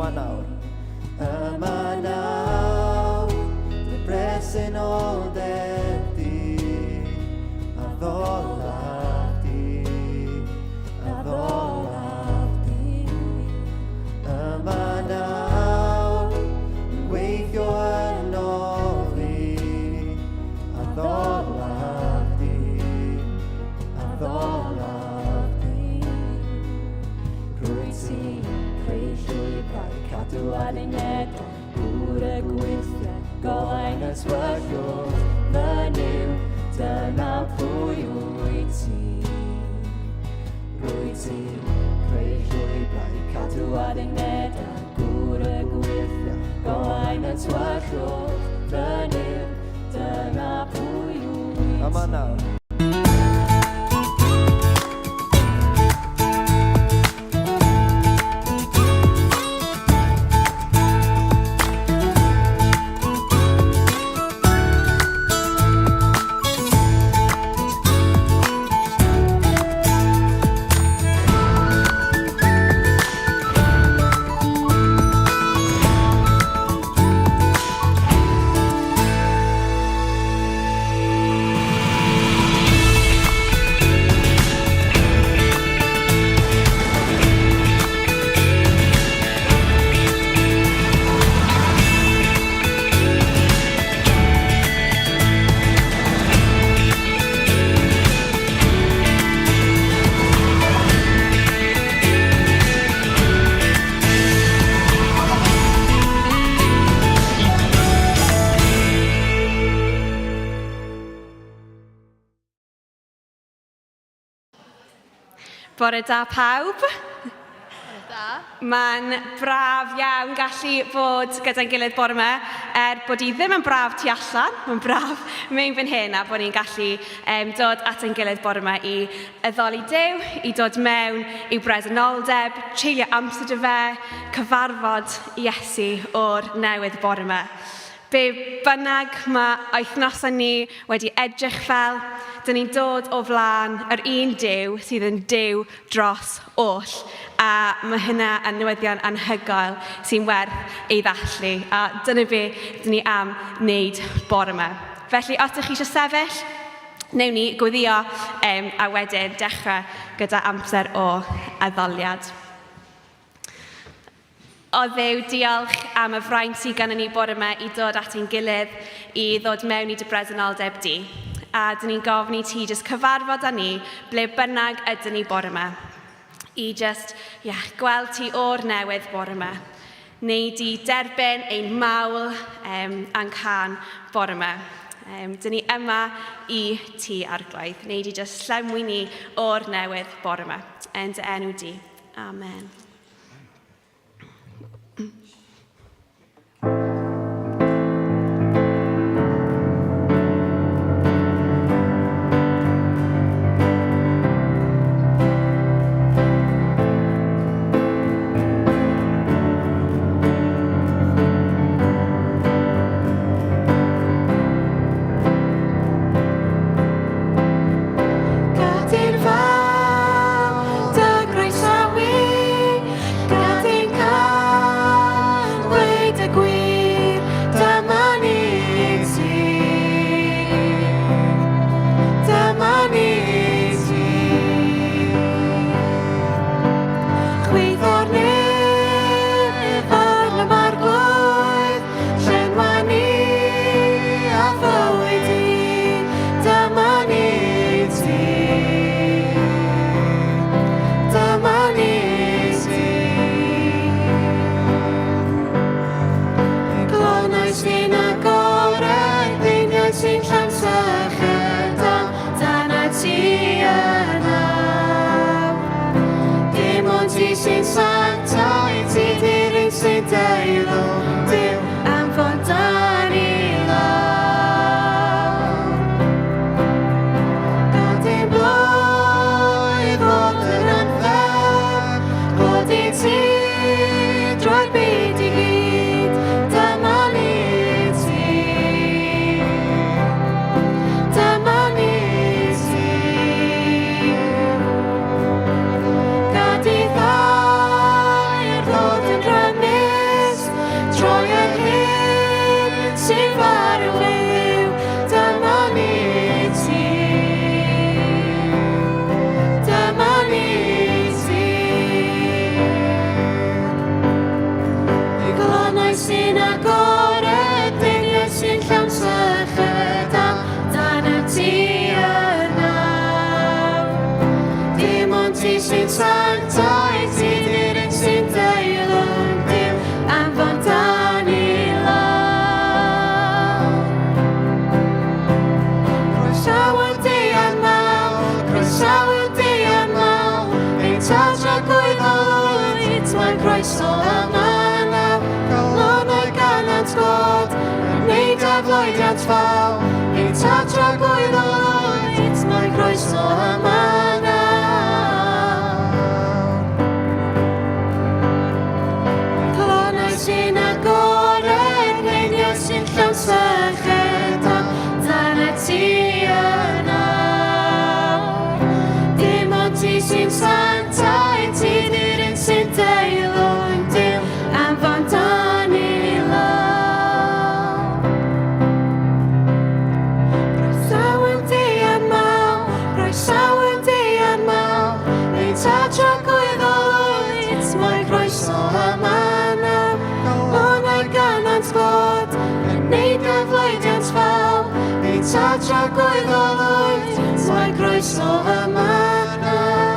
Yma nawr. Yma nawr, dy bresenoldeb di, addolaf di, addolaf di. Yma nawr, yn gweithio yno fi, addolaf di, addolaf di. Rwyt ti'n creu llwybrau, cadw addunedau, gŵr y gweithiau, golau yn y tywyllwch, fy Nuw, dyna pwy wyt ti. Rwyt ti'n creu llwybrau, cadw addunedau, gŵr y gweithiau, golau yn y tywyllwch, fy Nuw, dyna pwy wyt ti. Yma nawr. Bore da pawb. Bore da. Mae'n braf iawn gallu bod gyda'n gilydd bore yma, er bod hi ddim yn braf tu allan, mae'n braf mewn fan hyn a bod ni'n gallu um, dod at ein gilydd bore yma i addoli Duw, i dod mewn i'w bresenoldeb, treulio amser dy fe, cyfarfod Iesu o'r newydd bore yma. Be bynnag mae wythnosau ni wedi edrych fel, dyn ni'n dod o flaen yr un Duw sydd yn Duw dros oll. A mae hynna yn newyddion anhygoel sy'n werth ei ddathlu. A dyna be dyn ni am wneud bore yma. Felly, os ydych chi eisiau sefyll, wnewn ni gweddio um, a wedyn dechrau gyda amser o addoliad. O Dduw, diolch am y fraint sydd gennym ni bore yma i dod at ein gilydd, i ddod mewn i dy bresenoldeb di. A dyn ni'n gofyn i ti jyst cyfarfod â ni ble bynnag ydyn ni bore yma. I jyst, yeah, gweld ti o'r newydd bore yma. Neu di derbyn ein mawl um, a'n can bore yma. Dyn ni yma i ti, Arglwydd. Neu di jyst llenwi ni o'r newydd bore yma. Yn dy enw di. Amen. Gad i'r fam dy groesawu, gad i'n can ddweud y gwir, dyma ni ti. Dyma ni ti. Chwitho'r nef ar lym arglwydd, llenwa ni â fywyd di, dyma ni ti. Dyma ni ti. Glannau sy'n agored, einiau sy'n llawn syched, amdana ti yna. Dim ond ti sy'n sanctaidd, ti di'r un sy'n deilwng, Duw, am fod dan i law. Gad i'n blwydd fod yn anferth, glod i ti drwy'r byd i gyd, dyma ni ti. Dyma ni ti. Gad i sy'n agored, Deiniau sy'n llawn syched amdanat ti yna. Dim ond ti sy'n sanctaidd, ti di'r un sy'n deilwng, Duw, anfon dan i lawr. Croesawu di yma, croesawu di yma, ein tad tragwyddol wyt, mae croeso yma nawr, calonnau ganant god, yn neud afloediant fawr, ein tad tragwyddol wyt, mae croeso yma nawr. Calonnau sy'n agored, neiniau sy'n llawn syched, amdanat ti yna. Dim ond ti sy'n sanctaidd, ti di'r un sy'n deilwng, Duw, anfon dan i lawr. Croesawu di yma, croesawu di yma, ein tad tragwyddol wyt, mae croeso yma nawr, calonnau ganant fod, yn neud afloediant fawr, ein tad tragwyddol wyt, mae croeso yma nawr.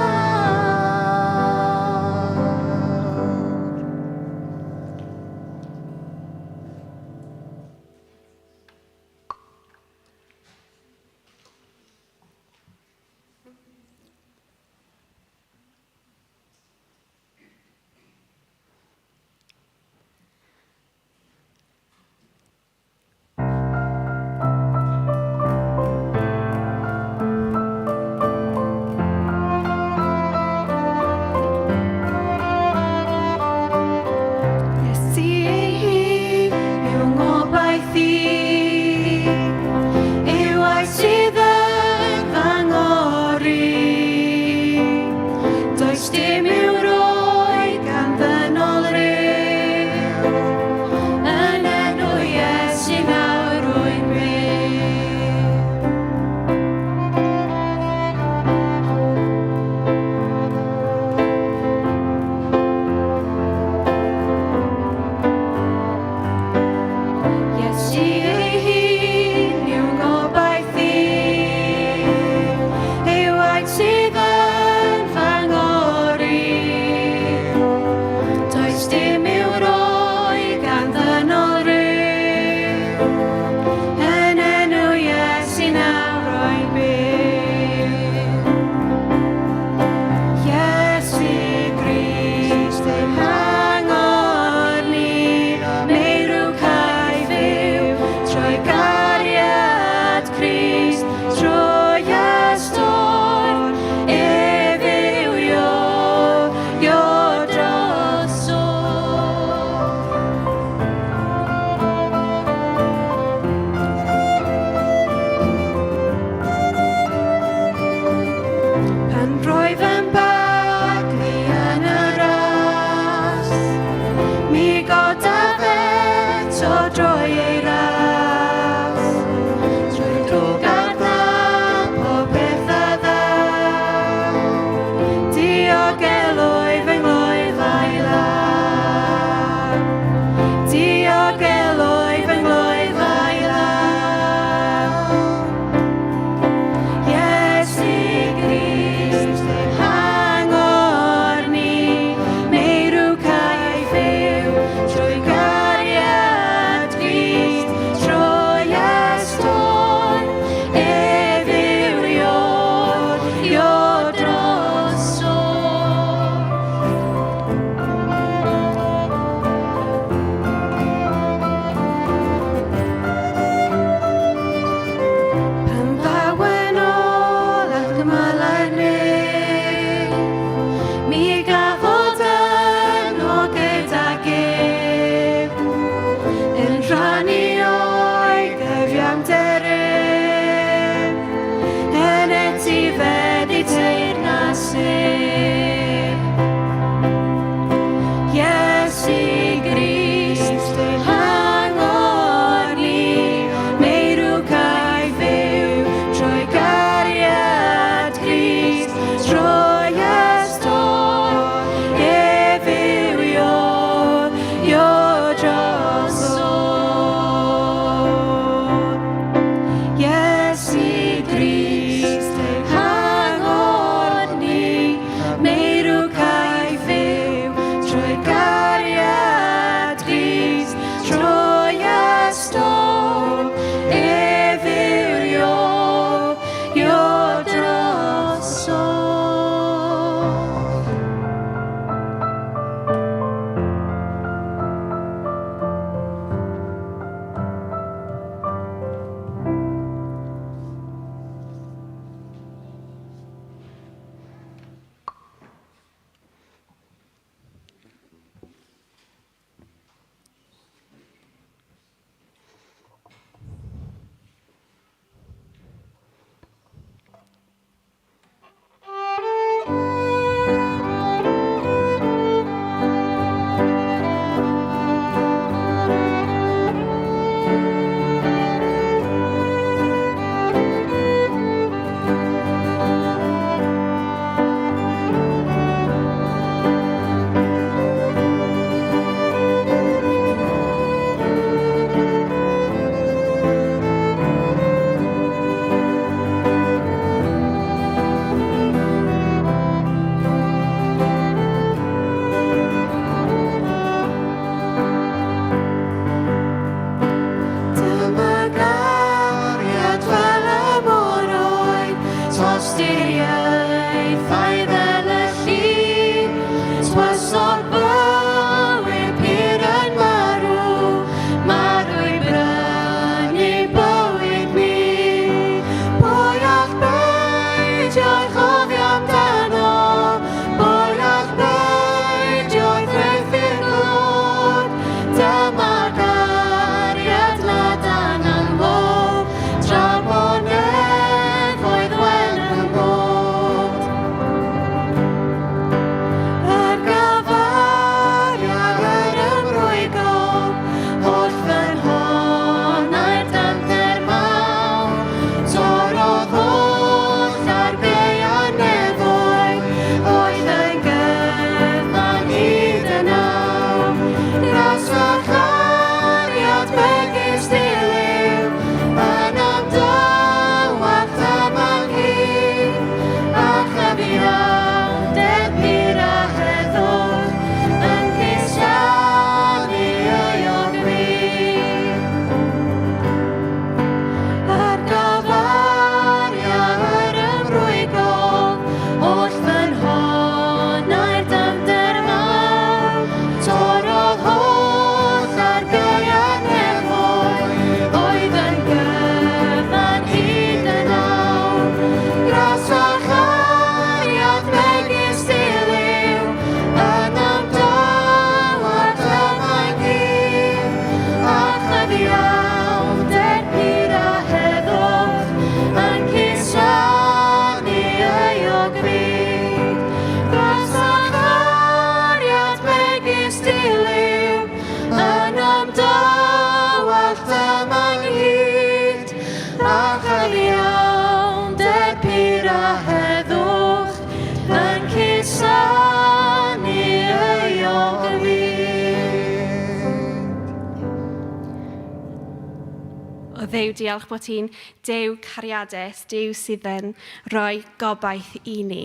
Dduw, diolch bod ti'n Duw cariadus, Duw sydd yn rhoi gobaith i ni.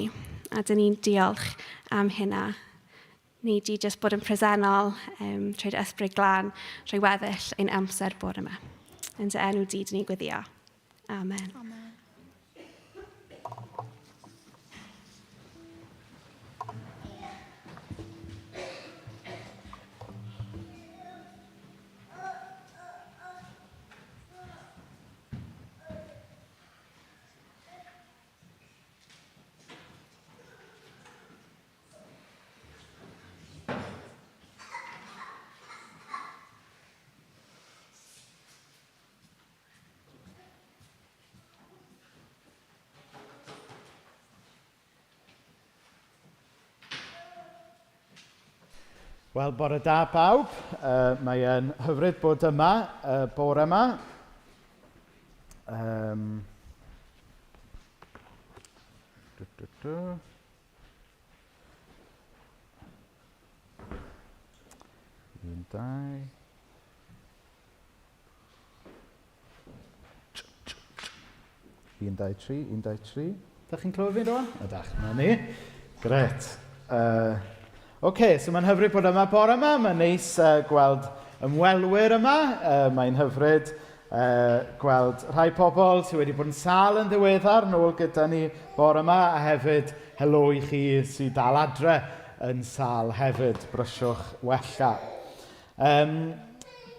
A dyn ni'n diolch am hynna. Ni di jyst bod yn presennol um, trwy dy ysbryd glân, trwy weddill ein amser bore yma. Yn dy enw di, dyn ni'n gweddio. Amen. Amen. Wel, bore da bawb. Uh, mae e'n hyfryd bod yma uh, bore yma. Um, du, du, du. Un, dau. Un, dau, tri, un, dau, tri. Da chi'n clywed fi rwan? Ydach, na ni. Gret. Uh, Oce, okay, so mae'n hyfryd bod yma bore yma. Mae'n neis uh, gweld ymwelwyr yma. Uh, mae'n hyfryd uh, gweld rhai pobl sydd wedi bod yn sâl yn ddiweddar nôl gyda ni bore yma, a hefyd helo i chi sydd dal adre yn sâl hefyd. Brysiwch wella. Um,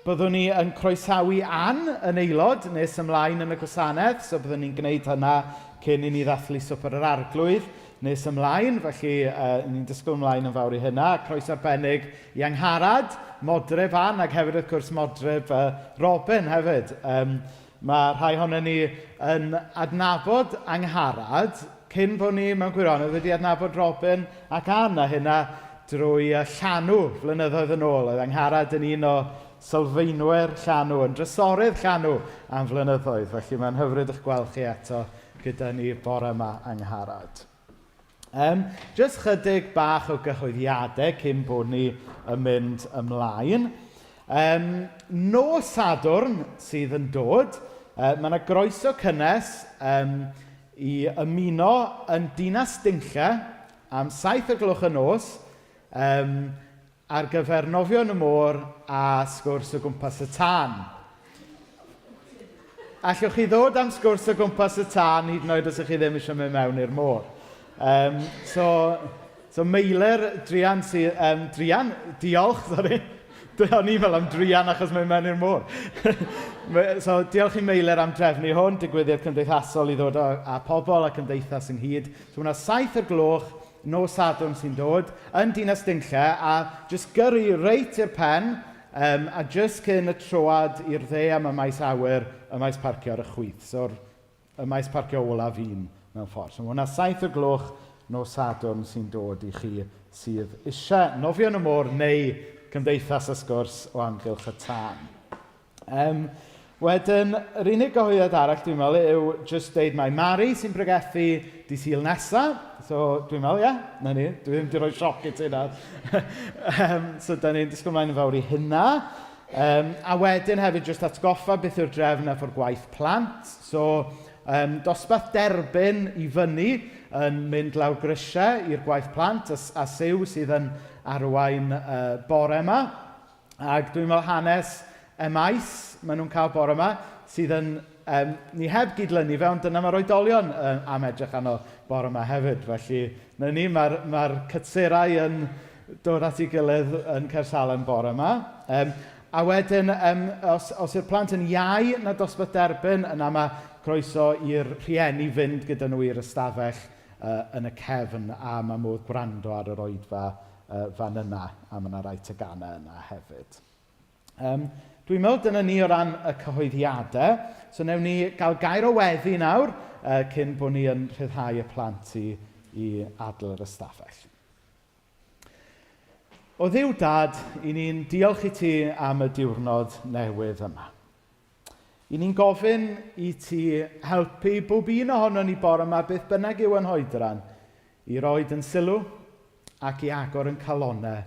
byddwn ni yn croesawu Ann yn aelod nes ymlaen yn y gwasanaeth, so byddwn ni'n gwneud hynna cyn i ni ddathlu Swper yr Arglwydd nes ymlaen, felly uh, ni'n disgwyl ymlaen yn fawr i hynna. Croeso arbennig i Angharad, modryb Ann, ac hefyd wrth gwrs modryb uh, Robin hefyd. Um, mae rhai ohonon ni yn adnabod Angharad cyn bod ni mewn gwirionedd wedi adnabod Robin ac Ann, a hynna drwy Llanw flynyddoedd yn ôl. Oedd Angharad yn un o sylfaenwyr Llanw, yn drysorydd Llanw am flynyddoedd, felly mae'n hyfryd eich gweld chi eto gyda ni bore yma, Angharad. Um, jyst chydig bach o gyhoeddiadau cyn bod ni yn mynd ymlaen. Um, nos Sadwrn sydd yn dod, uh, mae yna groeso cynnes um, i ymuno yn Dinas Dinlle am 7 o'r gloch y nos um, ar gyfer nofio yn y môr a sgwrs o gwmpas y tân. Allwch chi ddod am sgwrs o gwmpas y tân hyd yn oed os ydych chi ddim eisiau mynd mewn i'r môr. Um, so, so Meilir, druan, sy, um, druan, diolch, sorry. O'n i'n fel am druan achos mae'n mewn i'r môr. so, diolch i Meilir am drefnu hwn, digwyddiad cymdeithasol i ddod â, â pobl a cymdeithas ynghyd. So, hwnna 7 o'r gloch, nos Sadwrn sy'n dod, yn Dinas Dinlle, a jyst gyrru reit i'r pen, um, a jyst cyn y troad i'r dde am y maes awyr, y maes parcio ar y chwith. So'r y maes parcio olaf un mewn ffordd. So mae hwnna 7 o'r gloch nos Sadwrn sy'n dod i chi sydd eisiau nofio yn y môr neu cymdeithas a sgwrs o amgylch y tân. Um, wedyn, yr unig gyhoeddiad arall dwi'n meddwl yw jyst deud mai Mari sy'n pregethu di Sul nesa. So dwi'n meddwl, ie, yeah, na ni, dwi ddim wedi rhoi sioc i ti na. um, so da ni'n disgwyl mlaen yn fawr i hynna. Um, a wedyn hefyd jyst atgoffa beth yw'r drefn efo'r gwaith plant. So, um, dosbarth derbyn i fyny yn mynd lawr grisiau i'r gwaith plant a, a Siw sydd yn arwain uh, bore yma. Ac dwi'n meddwl hanes MIS maen nhw'n cael bore yma sydd yn... Um, ni heb gydlynu fe, ond dyna mae'r oedolion um, am edrych arno bore yma hefyd. Felly, na ni, mae'r mae cytsurau yn dod at ei gilydd yn Caersalem bore yma. Um, a wedyn, um, os, os yw'r plant yn iau na dosbarth derbyn, yna mae croeso i'r rhieni fynd gyda nhw i'r ystafell uh, yn y cefn a mae modd gwrando ar yr oedfa uh, fan yna, a mae yna rai teganau yna hefyd. Um, dwi'n meddwl dyna ni o ran y cyhoeddiadau. So newn ni gael gair o weddi nawr uh, cyn bod ni yn rhyddhau y plant i, i adael yr ystafell. O Dduw Dad, i ni'n diolch i ti am y diwrnod newydd yma. I ni'n gofyn i ti helpu bob un ohono ni bore yma, beth bynnag yw yn hoedran, i roed yn sylw ac i agor yn calonau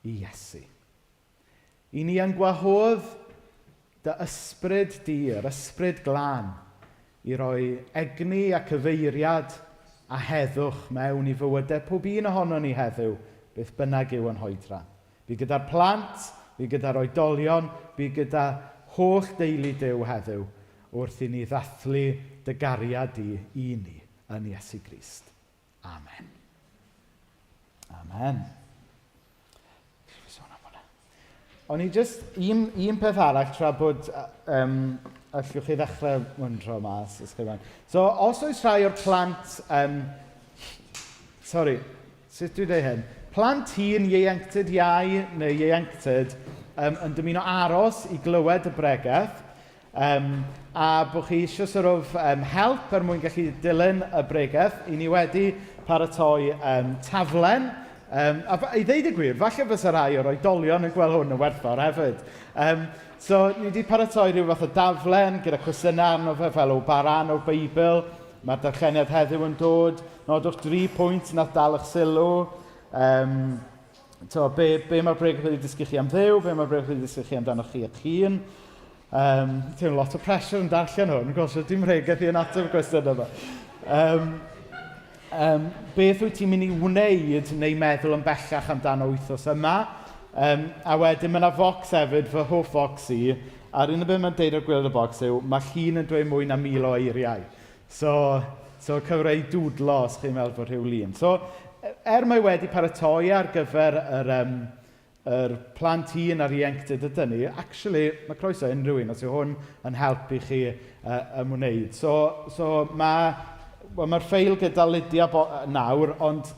i Iesu. I ni yn gwahodd dy ysbryd di, yr ysbryd glân, i roi egni a cyfeiriad a heddwch mewn i fywydau pob un ohonon ni heddiw, beth bynnag yw yn hoedran. Bydd gyda'r plant, bydd gyda'r oedolion, bydd gyda holl deulu Duw heddiw wrth i ni ddathlu dy gariad di i ni yn Iesu Grist. Amen. Amen. O'n i jyst, un, un peth arall tra bod, um, allwch chi ddechrau wyndro mas, os chi moyn. So, os oes rhai o'r plant, um, sorry, sut dwi'n dweud hyn? Plant hŷn, ieuenctid iau neu ieuenctid, um, yn dymuno aros i glywed y bregeth, um, a bod chi eisiau sort of, um, help er mwyn gallu dilyn y bregeth, i ni wedi paratoi um, taflen. Um, a i ddeud y gwir, falle fysa rhai o'r oedolion yn gweld hwn yn werthfawr hefyd. Um, so, ni wedi paratoi rhyw fath o daflen gyda cwestiynau arno fe fel o ba ran o'r Beibl. Mae'r darlleniad heddiw yn dod. Nodwch dri pwynt nath dal eich sylw. Um, to, be, be mae'r bregeth wedi dysgu chi am Dduw, be mae'r bregeth wedi dysgu chi amdano chi eich hun. Um, teimlo lot o pressure yn darllen hwn, gosh, dim rhegeth i yn ateb y cwestiwn yma. Um, um, beth wyt ti'n mynd i wneud neu meddwl yn bellach amdano wythnos yma? Um, a wedyn mae yna focs hefyd, fy hoff focs i, a'r unig beth mae'n deud ar gwylod y bocs yw, mae llun yn dweud mwy na mil o eiriau. So, so cyfle i dwdlo os chi'n meddwl bod rhyw lun. So, er mae wedi paratoi ar gyfer yr, um, yr plant hŷn a'r ieuenctid ydyn ni, actually, mae croeso unrhyw un os yw hwn yn help i chi uh, ymwneud. So, so mae, well, mae'r ffeil gyda Lydia bo, nawr, ond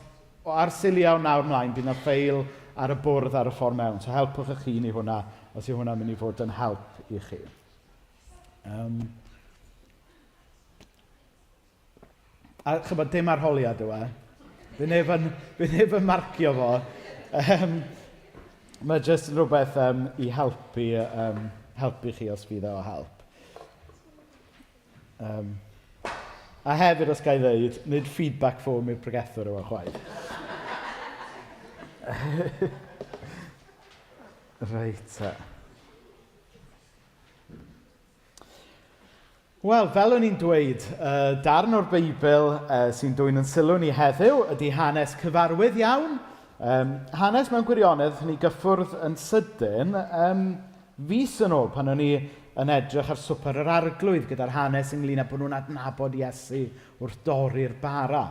ar Suliau nawr mlaen, bydd yna ffeil ar y bwrdd ar y ffordd mewn. So helpwch eich hun i hwnna, os yw hwnna'n mynd i fod yn help i chi. Um, A chybod, dim arholiad yw e. Fe neb yn, fe neb yn marcio fo. Um, mae jyst yn rhywbeth um, i helpu, um, helpu chi os fydd e o help. Um, a hefyd, os gael ddeud, nid feedback form i'r pregethwr yw e chwaith. Reit te. Wel, fel o'n i'n dweud, uh, darn o'r Beibl uh, sy'n dwyn yn sylw ni heddiw ydy hanes cyfarwydd iawn. Um, hanes mewn gwirionedd ni gyffwrdd yn sydyn um, fis yn ôl pan o'n i yn edrych ar swper yr arglwydd gyda'r hanes ynglyn â bod nhw'n adnabod Iesu wrth dorri'r bara.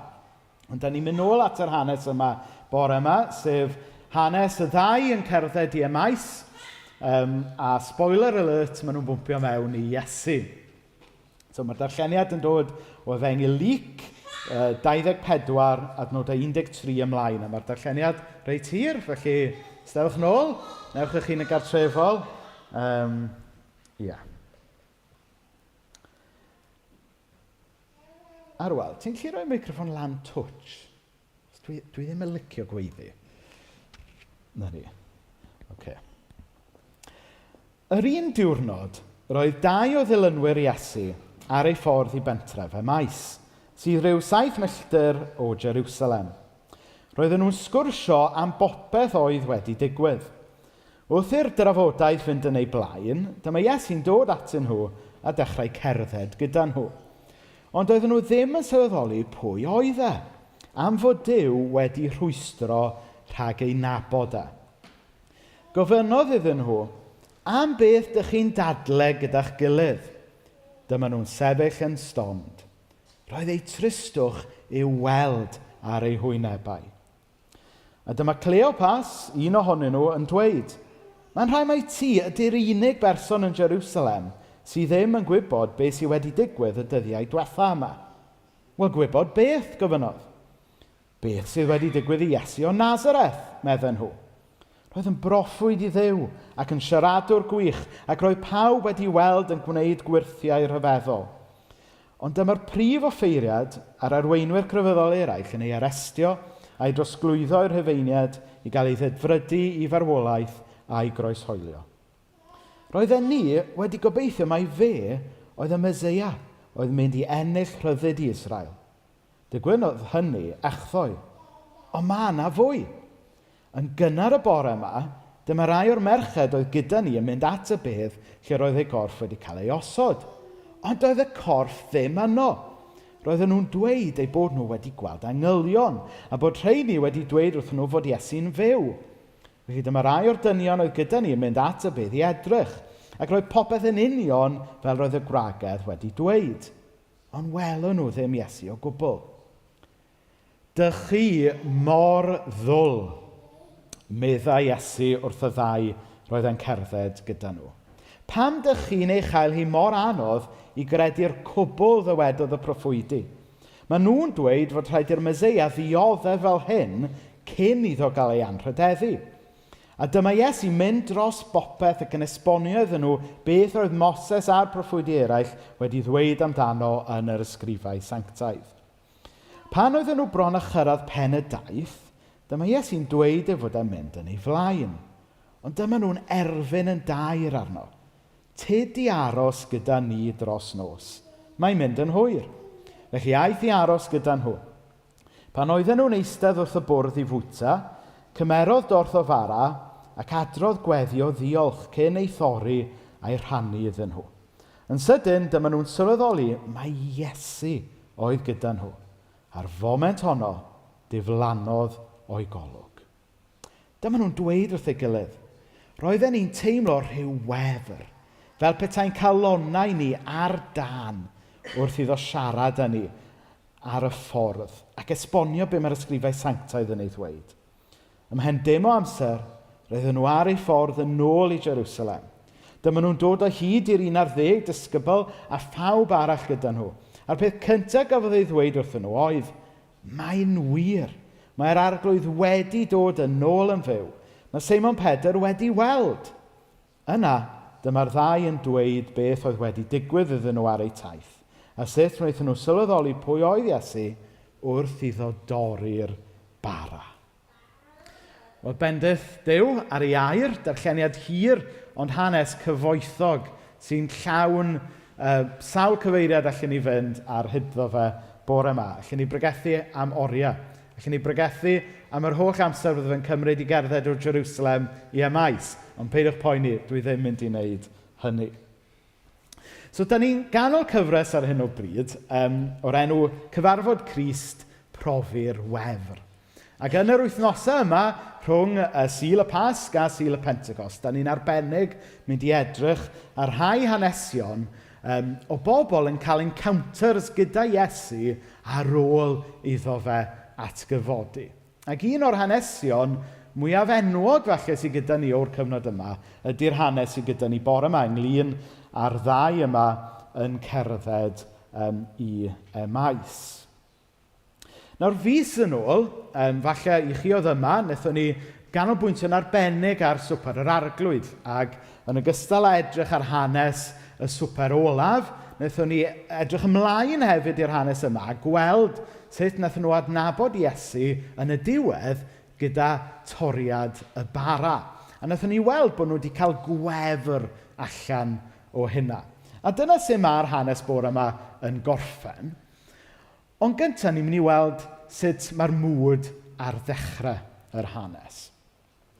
Ond da ni'n mynd nôl at yr hanes yma bore yma, sef hanes y ddau yn cerdded i Emaus, um, a spoiler alert, maen nhw'n bwmpio mewn i Iesu. So mae'r darlleniad yn dod o Efengyl Luc, uh, 24, adnodau 13 ymlaen, a mae'r darlleniad reit hir, felly stewch nôl, newch eich hun yn gartrefol. Um, yeah. Arwel, ti'n gallu rhoi meicroffon lan twtsh? Dwi, dwi ddim yn licio gweiddi. Na ni. Oce. Yr un diwrnod, roedd dau o ddilynwyr Iesu ar ei ffordd i bentref Emaus, sydd rhyw saith milltir o Jerusalem. Roedden nhw'n sgwrsio am bopeth oedd wedi digwydd. Wrth i'r drafodaeth fynd yn ei blaen, dyma Iesu'n dod atyn nhw a dechrau cerdded gyda nhw. Ond doedden nhw ddim yn sylweddoli pwy oedd e, am fod Duw wedi rhwystro rhag ei nabod e. Gofynnodd iddyn nhw, Am beth dych chi'n dadle gyda'ch gilydd? Dyma nhw'n sefyll yn stond. Roedd eu tristwch i'w weld ar eu hwynebau. A dyma Cleopas, un ohonyn nhw, yn dweud, Mae'n rhaid mai ti ydy'r unig berson yn Jerusalem sydd ddim yn gwybod beth sydd wedi digwydd y dyddiau diwetha yma. Wel, gwybod beth? gofynnodd. Beth sydd wedi digwydd i Iesu o Nazareth, medden nhw. Roedd yn broffwyd i Dduw ac yn siaradwr gwych ac roedd pawb wedi weld yn gwneud gwyrthiau rhyfeddol. Ond dyma'r prif offeiriad a'r arweinwyr crefyddol eraill yn ei arestio a'i drosglwyddo i'r Rhufeiniaid i gael ei ddedfrydu i farwolaeth a'i groeshoelio. Roedden ni wedi gobeithio mai fe oedd y Meseia oedd mynd i ennill rhyddid i Israel. Digwyddodd hynny echddoe. Ond mae yna fwy. Yn gynnar y bore yma, dyma rai o'r merched oedd gyda ni yn mynd at y bedd lle roedd ei gorff wedi cael ei osod. Ond doedd y corff ddim yno. Roedden nhw'n dweud eu bod nhw wedi gweld angylion, a bod rheini wedi dweud wrthyn nhw fod Iesu'n fyw. Felly dyma rai o'r dynion oedd gyda ni yn mynd at y bedd i edrych, ac roedd popeth yn union fel roedd y gwragedd wedi dweud. Ond welon nhw ddim Iesu o gwbl. Dych chi mor ddwl, meddai Iesu wrth y ddau roedd e'n cerdded gyda nhw. Pam dych chi'n ei chael hi mor anodd i gredu'r cwbl ddywedodd y proffwydi? Maen nhw'n dweud fod rhaid i'r Meseia ddioddef fel hyn cyn iddo gael ei anrhydeddu. A dyma Iesu'n mynd dros bopeth ac yn esbonio iddyn nhw beth oedd Moses a'r proffwydi eraill wedi ddweud amdano yn yr ysgrifau sanctaidd. Pan oedden nhw bron â chyrraedd pen y daith, dyma Iesu'n dweud ei fod e'n mynd yn ei flaen. Ond dyma nhw'n erfyn yn daer arno. Tyd i aros gyda ni dros nos. Mae'n mynd yn hwyr. Felly aeth i aros gyda nhw. Pan oedden nhw'n eistedd wrth y bwrdd i fwyta, cymerodd dorth o fara ac adrodd gweddi o ddiolch cyn ei thorri a'i rhannu iddyn nhw. Yn sydyn, dyma nhw'n sylweddoli mai Iesu oedd gyda nhw. A'r foment honno, diflannodd o'i golwg. Dyma nhw'n dweud wrth ei gilydd, Roedden ni'n teimlo rhyw wefr, fel petai'n calonnau ni ar dân wrth iddo siarad â ni ar y ffordd ac esbonio be mae'r ysgrifau sanctaidd yn ei ddweud. Ymhen dim o amser, roedden nhw ar eu ffordd yn ôl i Jerusalem. Dyma nhw'n dod o hyd i'r 11 disgybl a phawb arall gyda nhw. A'r peth cyntaf gafodd ei ddweud wrthyn nhw oedd, Mae'n wir. Mae'r Arglwydd wedi dod yn ôl yn fyw. Mae Seimon Pedr wedi weld. Yna, dyma'r ddau yn dweud beth oedd wedi digwydd iddyn nhw ar eu taith, a sut wnaethon nhw sylweddoli pwy oedd Iesu wrth iddo dorri'r bara. Wel, bendith Duw ar ei air, darlleniad hir ond hanes cyfoethog sy'n llawn uh, sawl cyfeiriad allan ni fynd ar hyddo fe bore yma. Allan ni bregethu am oriau. Allan ni bregethu am yr holl amser fydde fe'n cymryd i gerdded o Jerusalem i Emmaus. Ond peidiwch poeni, dwi ddim mynd i wneud hynny. So, da ni'n ganol cyfres ar hyn o bryd um, o'r enw Cyfarfod Crist Profi'r Wefr. Ac yn yr wythnosau yma, rhwng y Sul y Pasg a Sul y Pentecost, da ni'n arbennig mynd i edrych ar rhai hanesion um, o bobl yn cael encounters gyda Iesu ar ôl iddo fe atgyfodi. Ac un o'r hanesion mwyaf enwog falle sydd gyda ni o'r cyfnod yma ydy'r hanes sydd gyda ni bore yma ynglyn â'r ddau yma yn cerdded um, i Emmaus. Nawr, fis yn ôl, um, falle i chi oedd yma, wnaethon ni ganolbwyntio'n arbennig ar swper yr arglwydd, ac yn ogystal â edrych ar hanes y swper olaf, wnaethon ni edrych ymlaen hefyd i'r hanes yma a gweld sut wnaethon nhw adnabod Iesu yn y diwedd gyda toriad y bara. A wnaethon ni weld bod nhw wedi cael gwefr allan o hynna. A dyna sut mae'r hanes bore yma yn gorffen. Ond gyntaf, ni'n mynd i weld sut mae'r mwd ar ddechrau yr hanes.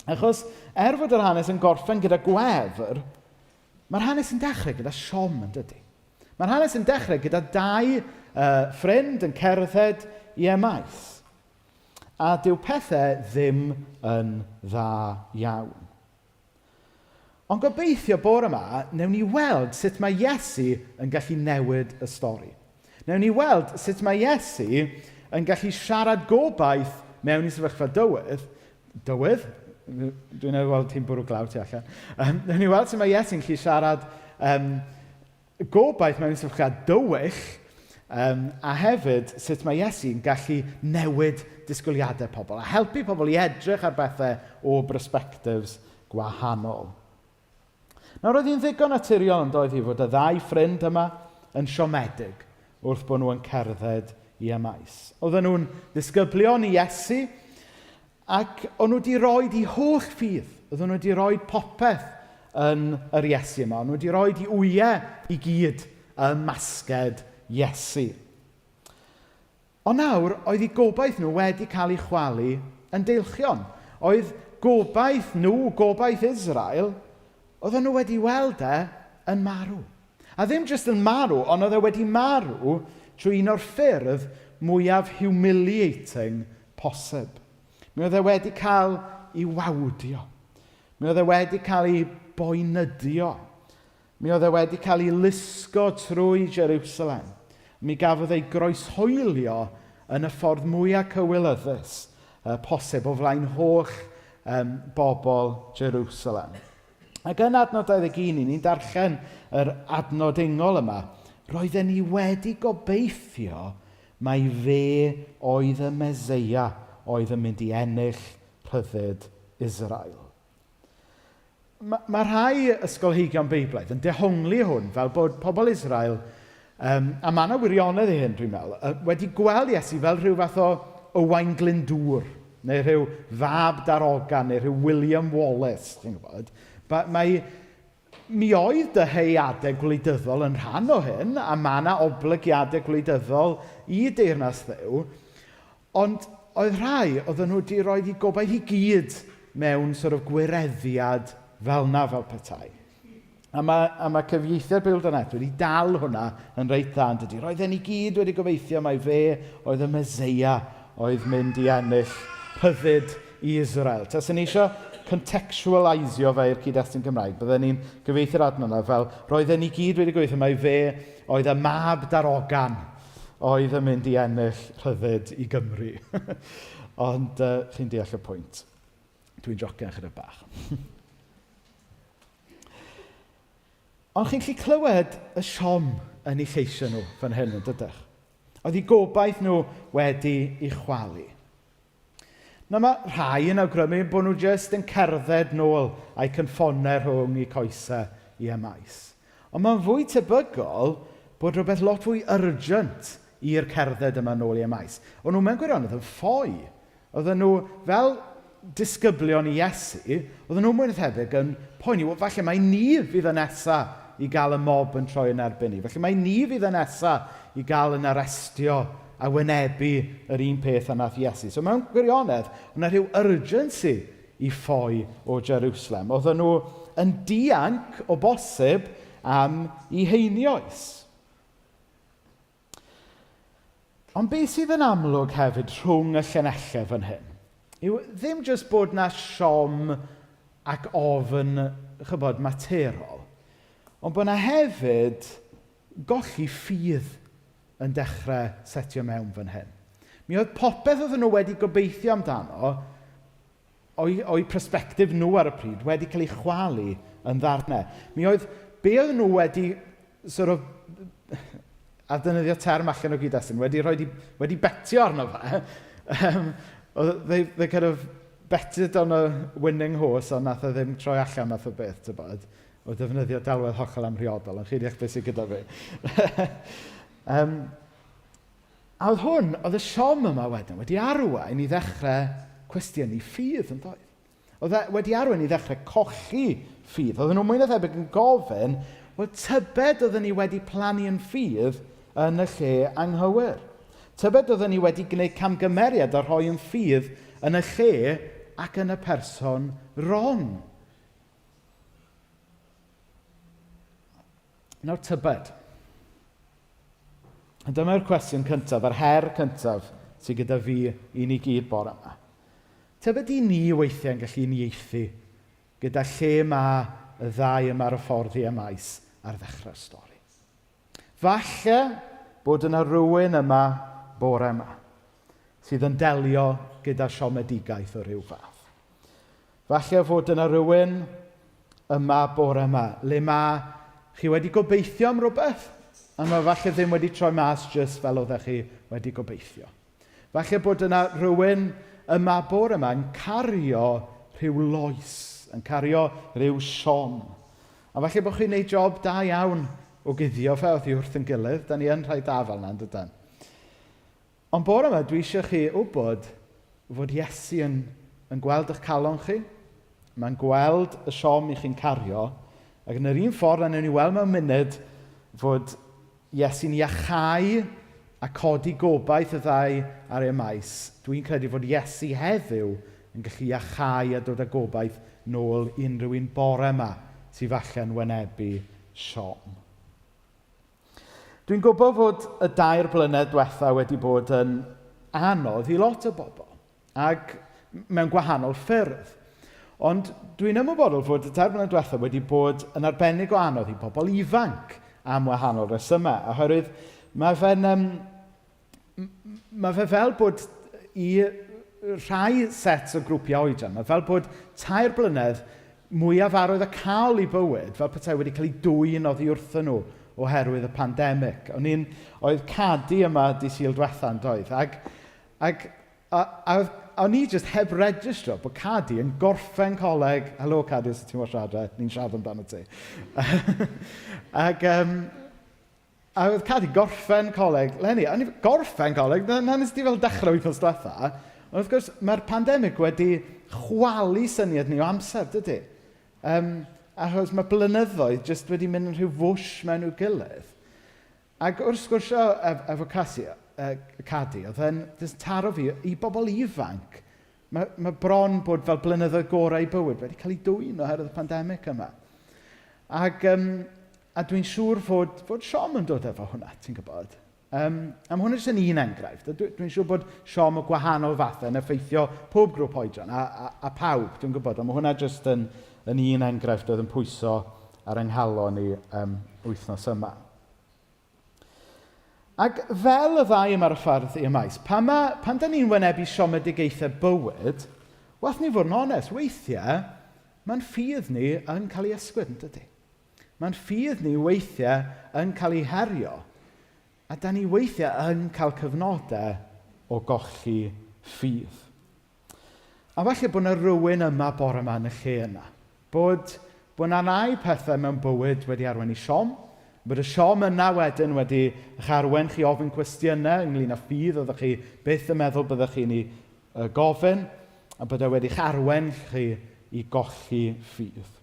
Achos, er fod yr hanes yn gorffen gyda gwefr, mae'r hanes yn dechrau gyda siom yn dydy. Mae'r hanes yn dechrau gyda dau ffrind yn cerdded i Emmaus. A dyw pethau ddim yn dda iawn. Ond gobeithio bore yma, wnewn ni weld sut mae Iesu yn gallu newid y stori. Wnewn ni weld sut mae Iesu yn gallu siarad gobaith mewn i sefyllfa dywydd. Dywydd? Dwi'n ei weld ti'n bwrw glaw tu allan. Um, wnewn ni weld sut mae Iesu'n gallu siarad um, gobaith mewn sefyllfa dywyll, um, a hefyd sut mae Iesu'n gallu newid disgwyliadau pobl a helpu pobl i edrych ar bethau o bersbectives gwahanol. Nawr, roedd hi'n ddigon naturiol yn doedd hi fod y ddau ffrind yma yn siomedig wrth bod nhw yn cerdded i Emmaus. Oedden nhw'n ddisgyblion i Iesu Ac o'n nhw wedi rhoi eu holl ffydd, oedden nhw wedi rhoi popeth yn yr Iesu yma. O'n nhw wedi rhoi eu wyau i gyd ym masged Iesu. Ond nawr, oedd eu gobaith nhw wedi cael eu chwalu yn deilchion. Oedd gobaith nhw, gobaith Israel, oedden nhw wedi weld e yn marw. A ddim jyst yn marw, ond oedd e wedi marw trwy un o'r ffyrdd mwyaf humiliating posib. Mi oedd e wedi cael ei wawdio. Mi oedd e wedi cael ei boenydio. Mi oedd e wedi cael ei lusgo trwy Jerusalem. Mi gafodd ei groeshoelio yn y ffordd mwyaf cywilyddus posib o flaen holl bobl Jerusalem. Ac yn adnod 21, ni'n darllen yr adnod ingol yma, roedden ni wedi gobeithio mai fe oedd y Meseia oedd yn mynd i ennill rhyddid Israel. Mae rhai ysgolheigion Beiblaidd yn dehongli hwn fel bod pobl Israel, a mae yna wirionedd i hyn dwi'n meddwl, wedi gweld Iesu fel rhyw fath o Owain Glyndŵr, neu rhyw fab darogan, neu rhyw William Wallace, ti'n gwybod. Mi oedd dyheuadau gwleidyddol yn rhan o hyn, a mae yna oblygiadau gwleidyddol i deyrnas Dduw, ond oedd rhai, oedden nhw wedi rhoi eu gobaith i gyd mewn sort of gwireddiad fel na fel petai. A mae cyfieithiad Beibl.net wedi dal hwnna yn reit dda, yn dydi? Roedden ni gyd wedi gobeithio mai fe oedd y Meseia oedd mynd i ennill rhyddid i Israel. Taswn ni eisiau contextualisio fe i'r cyd-destun Cymraeg, bydden ni'n gyfieithu'r adnod yna fel roedden ni gyd wedi gobeithio mai fe oedd y mab darogan oedd yn mynd i ennill rhyddid i Gymru. Ond chi'n deall y pwynt. Dwi'n jocian chydig bach. Ond chi'n gallu clywed y siom yn eu lleisiau nhw fan hyn, yn dydych? Oedd eu gobaith nhw wedi eu chwalu. Nawr mae rhai yn awgrymu bod nhw jyst yn cerdded nôl a'u cynffonau rhwng eu coesau i Emmaus. Ond mae'n fwy tebygol bod rhywbeth lot fwy urgent i'r cerdded yma nôl i Emmaus. O'n nhw mewn gwirionedd yn ffoi. Oedden nhw fel disgyblion i Iesu, oedden nhw mwy na thebyg yn poeni, wel, falle mai ni fydd y nesa i gael y mob yn troi yn erbyn ni. Falle mai ni fydd y nesa i gael yn arestio a wynebu yr un peth a nath Iesu. So mewn gwirionedd, oedd yna rhyw urgency i ffoi o Jerusalem. Oedden nhw yn dianc o bosib am eu heinioes. Ond beth sydd yn amlwg hefyd rhwng y llinellau fan hyn yw ddim jyst bod 'na siom ac ofn, chybod, materol, ond bod 'na hefyd golli ffydd yn dechrau setio mewn fan hyn. Mi oedd popeth oedden nhw wedi gobeithio amdano, o'u persbectif nhw ar y pryd, wedi cael ei chwalu yn ddarnau. Mi oedd be oedden nhw wedi sort of, a defnyddio term allan o gyd-destun, wedi, rhoi di, wedi betio arno fe. They kind of betted on a winning horse, ond nath o ddim troi allan math o beth, tybod. O defnyddio delwedd hollol amhriodol, ond chi'n deall beth sydd gyda fi. A oedd hwn, oedd y siom yma wedyn, wedi arwain i ddechrau cwestiynu ffydd yn doedd. Oedd e wedi arwain i ddechrau colli ffydd. Oedden nhw mwy na thebyg yn gofyn, wel tybed oedden ni wedi plannu yn ffydd yn y lle anghywir. Tybed oedden ni wedi gwneud camgymeriad a rhoi yn ffydd yn y lle ac yn y person wrong. Nawr tybed. A dyma'r cwestiwn cyntaf, yr her cyntaf sydd gyda fi i ni gyd bore yma. Tybed i ni weithiau yn gallu uniaethu gyda lle mae y ddau yma ar y ffordd i Emmaus ar ddechrau'r stori. Falle bod yna rywun yma bore yma sydd yn delio gyda siomedigaeth o ryw fath. Falle fod yna rywun yma bore yma, le mae chi wedi gobeithio am rhywbeth, a mae falle ddim wedi troi mas jyst fel oeddech chi wedi gobeithio. Falle bod yna rhywun yma bore yma yn cario rhyw loes, yn cario rhyw siom. A falle bod chi'n gwneud job da iawn o guddio fe oddi wrth yn gilydd. Da ni yn rhai da fel yna, yn dydan? Ond bore yma, dwi eisiau chi wybod fod Iesu yn gweld eich calon chi. Mae'n gweld y siom i chi'n cario. Ac yn yr un ffordd, a wnawn ni weld mewn munud fod Iesu'n iachau a codi gobaith y ddau ar Emmaus, dwi'n credu fod Iesu heddiw yn gallu iachau a dod â gobaith nôl i unrhyw un bore yma sydd falle'n wynebu siom. Dwi'n gwybod fod y dair blynedd diwetha wedi bod yn anodd i lot o bobl, ac mewn gwahanol ffyrdd. Ond dwi'n ymwybodol fod y dair blynedd diwetha wedi bod yn arbennig o anodd i bobl ifanc am wahanol resymau, oherwydd mae fe'n um, mae fe fel bod i rhai sets o grwpiau oedran, mae fel bod tair blynedd mwyaf arwydd y cael i bywyd, fel petai wedi cael ei dwyn oddi wrthyn nhw oherwydd y pandemig. O'n i'n, oedd Cadi yma di Sul diwetha yn doedd, ac, ac a, a, o'n i jyst heb registro bod Cadi yn gorffen coleg. Helo Cadi, os ti'n watch adre, ni'n siarad amdano ti. ac, um, A oedd Cadi gorffen coleg leni. O'n i gorffen coleg? Na, na nes di fel dechrau wythnos diwetha. Ond wrth gwrs, mae'r pandemig wedi chwalu syniad ni o amser, dydy? Um, achos mae blynyddoedd jyst wedi mynd yn rhyw fwsh mewn i'w gilydd. Ac wrth sgwrsio ef, efo Casi, Cadi, oedd e'n jyst taro fi i bobl ifanc. Mae, mae bron bod fel blynyddoedd gorau i bywyd wedi cael ei dwyn oherwydd y pandemig yma. Ac, um, a dwi'n siŵr fod, fod siom yn dod efo hwnna, ti'n gwybod. Um, a mae hwnna jyst yn un enghraifft. Dwi'n dwi siŵr bod siom o gwahanol fathau yn effeithio pob grŵp oedran a, a, a pawb, dwi'n gwybod. Ond mae hwnna jyst yn, yn un enghraifft oedd yn pwyso ar yng nghalon i um, wythnos yma. Ac fel y ddau yma ar y ffordd i maes, pan, ma, pan da ni'n wynebu siomedigaethau bywyd, wath ni fod yn onest, weithiau mae'n ffydd ni yn cael ei ysgwyd, yn dydy? Mae'n ffydd ni weithiau yn cael ei herio, a da ni weithiau yn cael cyfnodau o golli ffydd. A falle bod yna rywun yma bore yma yn y lle yna. Bod, bod yna rai pethau mewn bywyd wedi arwain i siom, bod y siom yna wedyn wedi eich arwain chi ofyn cwestiynau ynglyn â ffydd oeddech chi byth yn meddwl byddech chi'n ei gofyn, a bod e wedi'ch arwain chi i golli ffydd.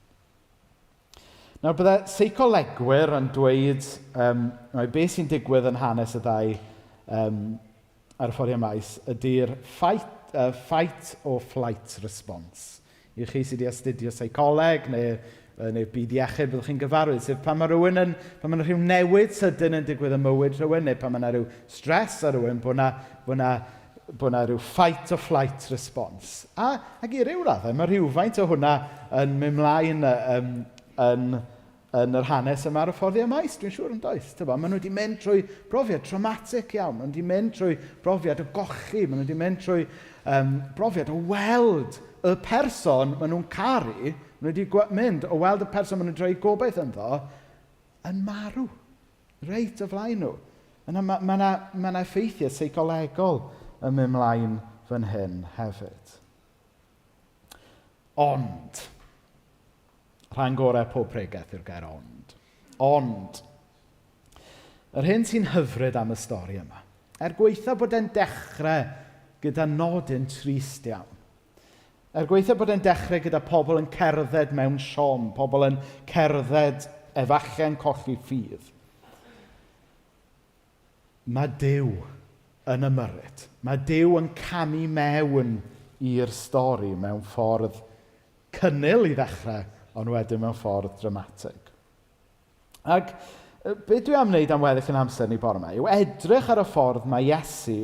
Nawr, bydde seicolegwyr yn dweud um, mai beth sy'n digwydd yn hanes y ddau um, ar y ffordd i'r maes ydy'r fight, fight or flight response. I chi sydd wedi astudio seicoleg neu, neu byd iechyd, byddwch chi'n gyfarwydd. Sef pan mae rhywun yn, pan mae rhyw newid sydyn yn digwydd ym mywyd rhywun, neu pan mae yna rhyw stress ar rhywun, bod yna, bod yna, bod yna rhyw fight or flight response. A, ac i ryw raddau, mae rhywfaint o hwnna yn mynd mlaen um, yn, yn yr hanes yma ar y ffordd i maes, dwi'n siŵr yn does. Tybo, maen nhw wedi mynd trwy brofiad traumatic iawn, maen nhw wedi mynd trwy brofiad o gochi, maen nhw wedi mynd trwy um, brofiad o weld y person maen nhw'n caru, maen nhw wedi mynd o weld y person maen nhw'n troi gobaith ynddo, yn marw. Reit o flaen nhw. Yna mae ma yna, ma yna effeithiau seicolegol yn mynd mlaen fan hyn hefyd. Ond, rhan gorau pob pregeth yw'r gair ond. Ond, yr hyn sy'n hyfryd am y stori yma, er gweitha bod e'n dechrau gyda nodyn trist iawn, er gweitha bod e'n dechrau gyda pobl yn cerdded mewn siom, pobl yn cerdded efallai'n colli ffydd, mae Duw yn ymyrryd. Mae Duw yn camu mewn i'r stori mewn ffordd cynnil i ddechrau, ond wedyn mewn ffordd dramatig. Ac be dwi am wneud am weddill yn amser ni bore yma yw edrych ar y ffordd mae Iesu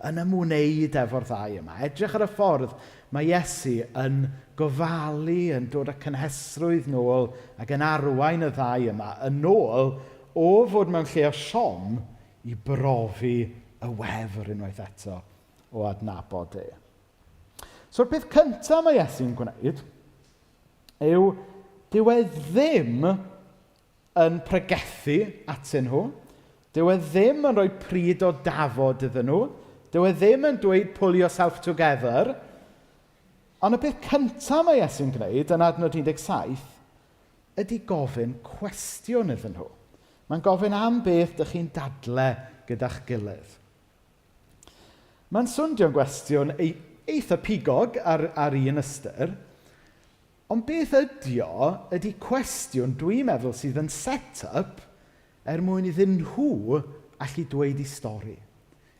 yn ymwneud efo'r ddau yma. Edrych ar y ffordd mae Iesu yn gofalu, yn dod â cynhesrwydd nôl ac yn arwain y ddau yma yn ôl o fod mewn lle o siom i brofi y wefr unwaith eto o adnabod e. So'r peth cyntaf mae Iesu'n gwneud yw dyw e ddim yn pregethu atyn nhw. Dyw e ddim yn rhoi pryd o dafod iddyn nhw. Dyw e ddim yn dweud pull yourself together. Ond y peth cyntaf mae Iesu'n gwneud yn adnod 17 ydy gofyn cwestiwn iddyn nhw. Mae'n gofyn am beth dych chi'n dadle gyda'ch gilydd. Mae'n swndio'n gwestiwn eitha pigog ar, ar un ystyr, ond beth ydy o ydy cwestiwn dwi'n meddwl sydd yn set-up er mwyn iddyn nhw allu dweud eu stori.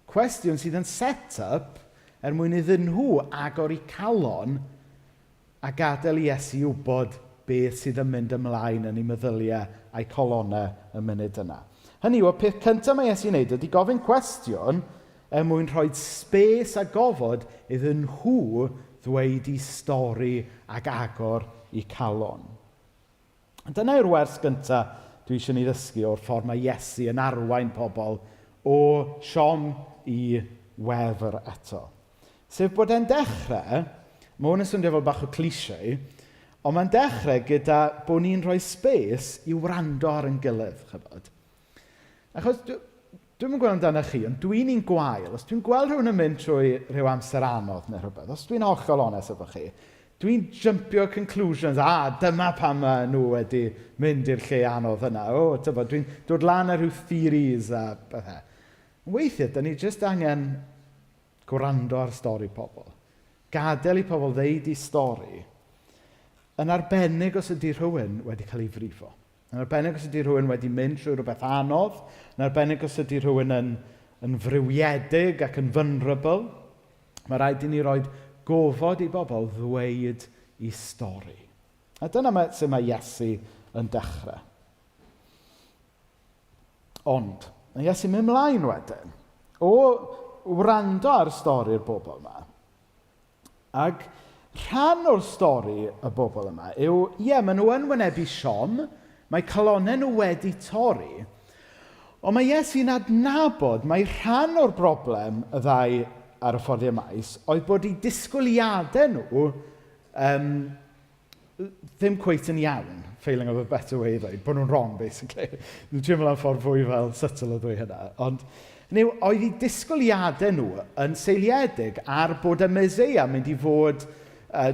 Cwestiwn sydd yn set-up er mwyn iddyn nhw agor eu calon a gadael i Iesu wybod beth sydd yn mynd ymlaen yn eu meddyliau a'u colonnau y munud yna. Hynny yw, y peth cyntaf mae Iesu'n wneud ydy gofyn cwestiwn er mwyn rhoi space a gofod iddyn nhw ddweud eu stori ac agor eu calon. Dyna yw'r wers gyntaf dwi eisiau ni ddysgu o'r ffordd mae Iesu yn arwain pobl o siom i wefr eto. Sef bod e'n dechrau, mae hwn yn swnio fel bach o cliché, ond mae'n dechrau gyda bod ni'n rhoi space i wrando ar ein gilydd, chybod. Achos dwi'm yn gwybod amdano chi, ond dwi'n un gwael. Os dwi'n gweld rhywun yn mynd trwy rhyw amser anodd neu rhywbeth, os dwi'n hollol onest efo chi, dwi'n jympio conclusions, a dyma pam maen nhw wedi mynd i'r lle anodd yna. O, tybod, dwi'n dod lan ar rhyw theories a bethau. Weithiau, da ni jyst angen gwrando ar stori pobl. Gadael i pobl ddeud eu stori, yn arbennig os ydy rhywun wedi cael ei frifo. Yn arbennig os ydy rhywun wedi mynd trwy rhywbeth anodd, yn arbennig os ydy rhywun yn, yn friwiedig ac yn vulnerable. Mae rhaid i ni roi gofod i bobl ddweud eu stori. A dyna mae, sut mae Iesu yn dechrau. Ond, mae Iesu'n mynd mlaen wedyn o wrando ar stori'r bobl yma. Ac rhan o'r stori y bobl yma yw, ie, maen nhw yn wynebu siom, mae calonnau nhw wedi torri, ond mae Iesu'n adnabod mai rhan o'r broblem y ddau ar y ffordd i'r maes oedd bod eu disgwyliadau nhw um, ddim cweit yn iawn, failing of a better way i ddweud, bod nhw'n wrong, basically. Dwi'n teimlo am ffordd fwy fel subtle o ddweud hynna. Ond, neu, oedd eu disgwyliadau nhw yn seiliedig ar bod y Meseia mynd i fod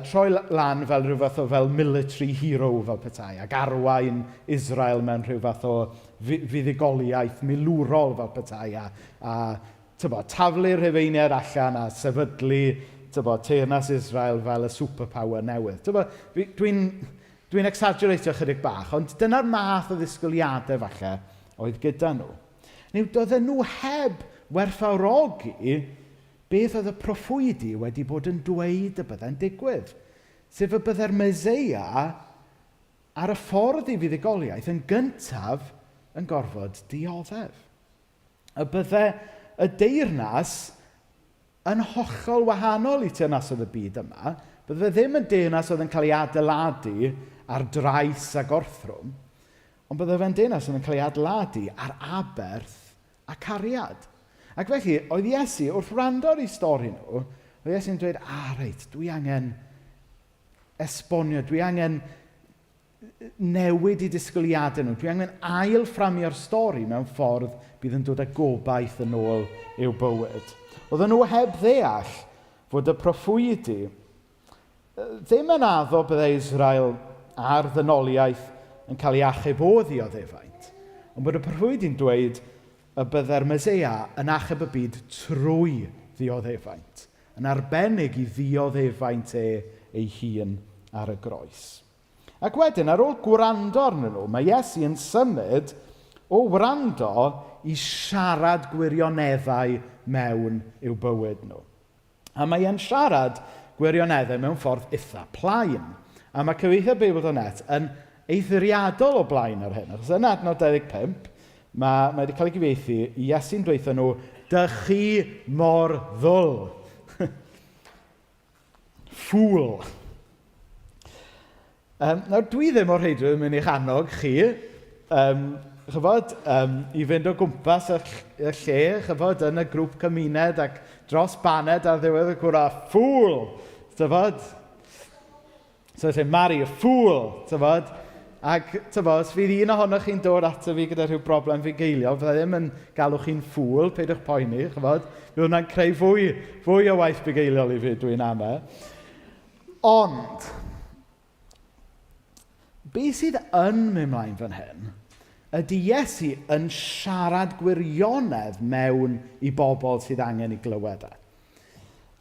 troi lan fel rhyw fath o fel military hero fel petai, ac arwain Israel mewn rhyw fath o fuddugoliaeth milwrol fel petai, a, a tybod, taflu'r Rhufeiniaid allan a sefydlu tybod, teyrnas Israel fel y superpower newydd. Tybod, dwi'n dwi exaggeratio chydig bach, ond dyna'r math o ddisgwyliadau falle oedd gyda nhw. Neu doedden nhw heb werthfawrogi beth oedd y proffwydi wedi bod yn dweud y byddai'n digwydd. Sef y byddai'r Meseia ar y ffordd i fuddugoliaeth yn gyntaf yn gorfod dioddef. Y bydde y deyrnas yn hollol wahanol i teyrnasoedd y byd yma. Bydde fe ddim yn deyrnas oedd yn cael ei adeiladu ar drais a gorthrwm, ond bydde fe'n deyrnas oedd yn cael ei adeiladu ar aberth a cariad. Ac felly, oedd Iesu, wrth wrando ar eu stori nhw, oedd Iesu'n dweud, a reit, dwi angen esbonio, dwi angen newid eu disgwyliadau nhw. Dwi angen ail fframio'r stori mewn ffordd bydd yn dod â gobaith yn ôl i'w bywyd. Oedden nhw heb ddeall fod y proffwydi ddim yn addo byddai Israel a'r ddynoliaeth yn cael ei achub o ddioddefaint, ond bod y proffwydi'n dweud y byddai'r Meseia yn achub y byd trwy ddioddefaint, yn arbennig i ddioddefaint e ei hun ar y groes. Ac wedyn, ar ôl gwrando arnyn nhw, mae Iesu yn symud o wrando i siarad gwirioneddau mewn i'w bywyd nhw. A mae e'n siarad gwirioneddau mewn ffordd eitha plaen. A mae cyfieithiad Beibl.net yn eithriadol o blaen ar hyn. Achos yn adnod 25, mae, mae wedi cael ei gyfieithu, Iesu'n dweud nhw, dych chi mor ddwl. Fool. Um, nawr, dwi ddim o'r rheidrwydd yn mynd i'ch annog chi, um, chybod, um, i fynd o gwmpas y, y lle, chybod, yn y grŵp cymuned ac dros baned ar ddiwedd y cwra, fool! Tybod? So I say, Mary, a fool, tybod? Ac, tybod, os fydd un ohonoch chi'n dod ato fi gyda rhyw broblem fugeiliol, fydda i ddim yn galw chi'n fool, peidiwch poeni, chybod? Fydd hwnna'n creu fwy, fwy o waith bugeiliol i fi, dwi'n amau. Ond, be sydd yn mynd mlaen fan hyn, ydy Iesu yn siarad gwirionedd mewn i bobl sydd angen i glywed e.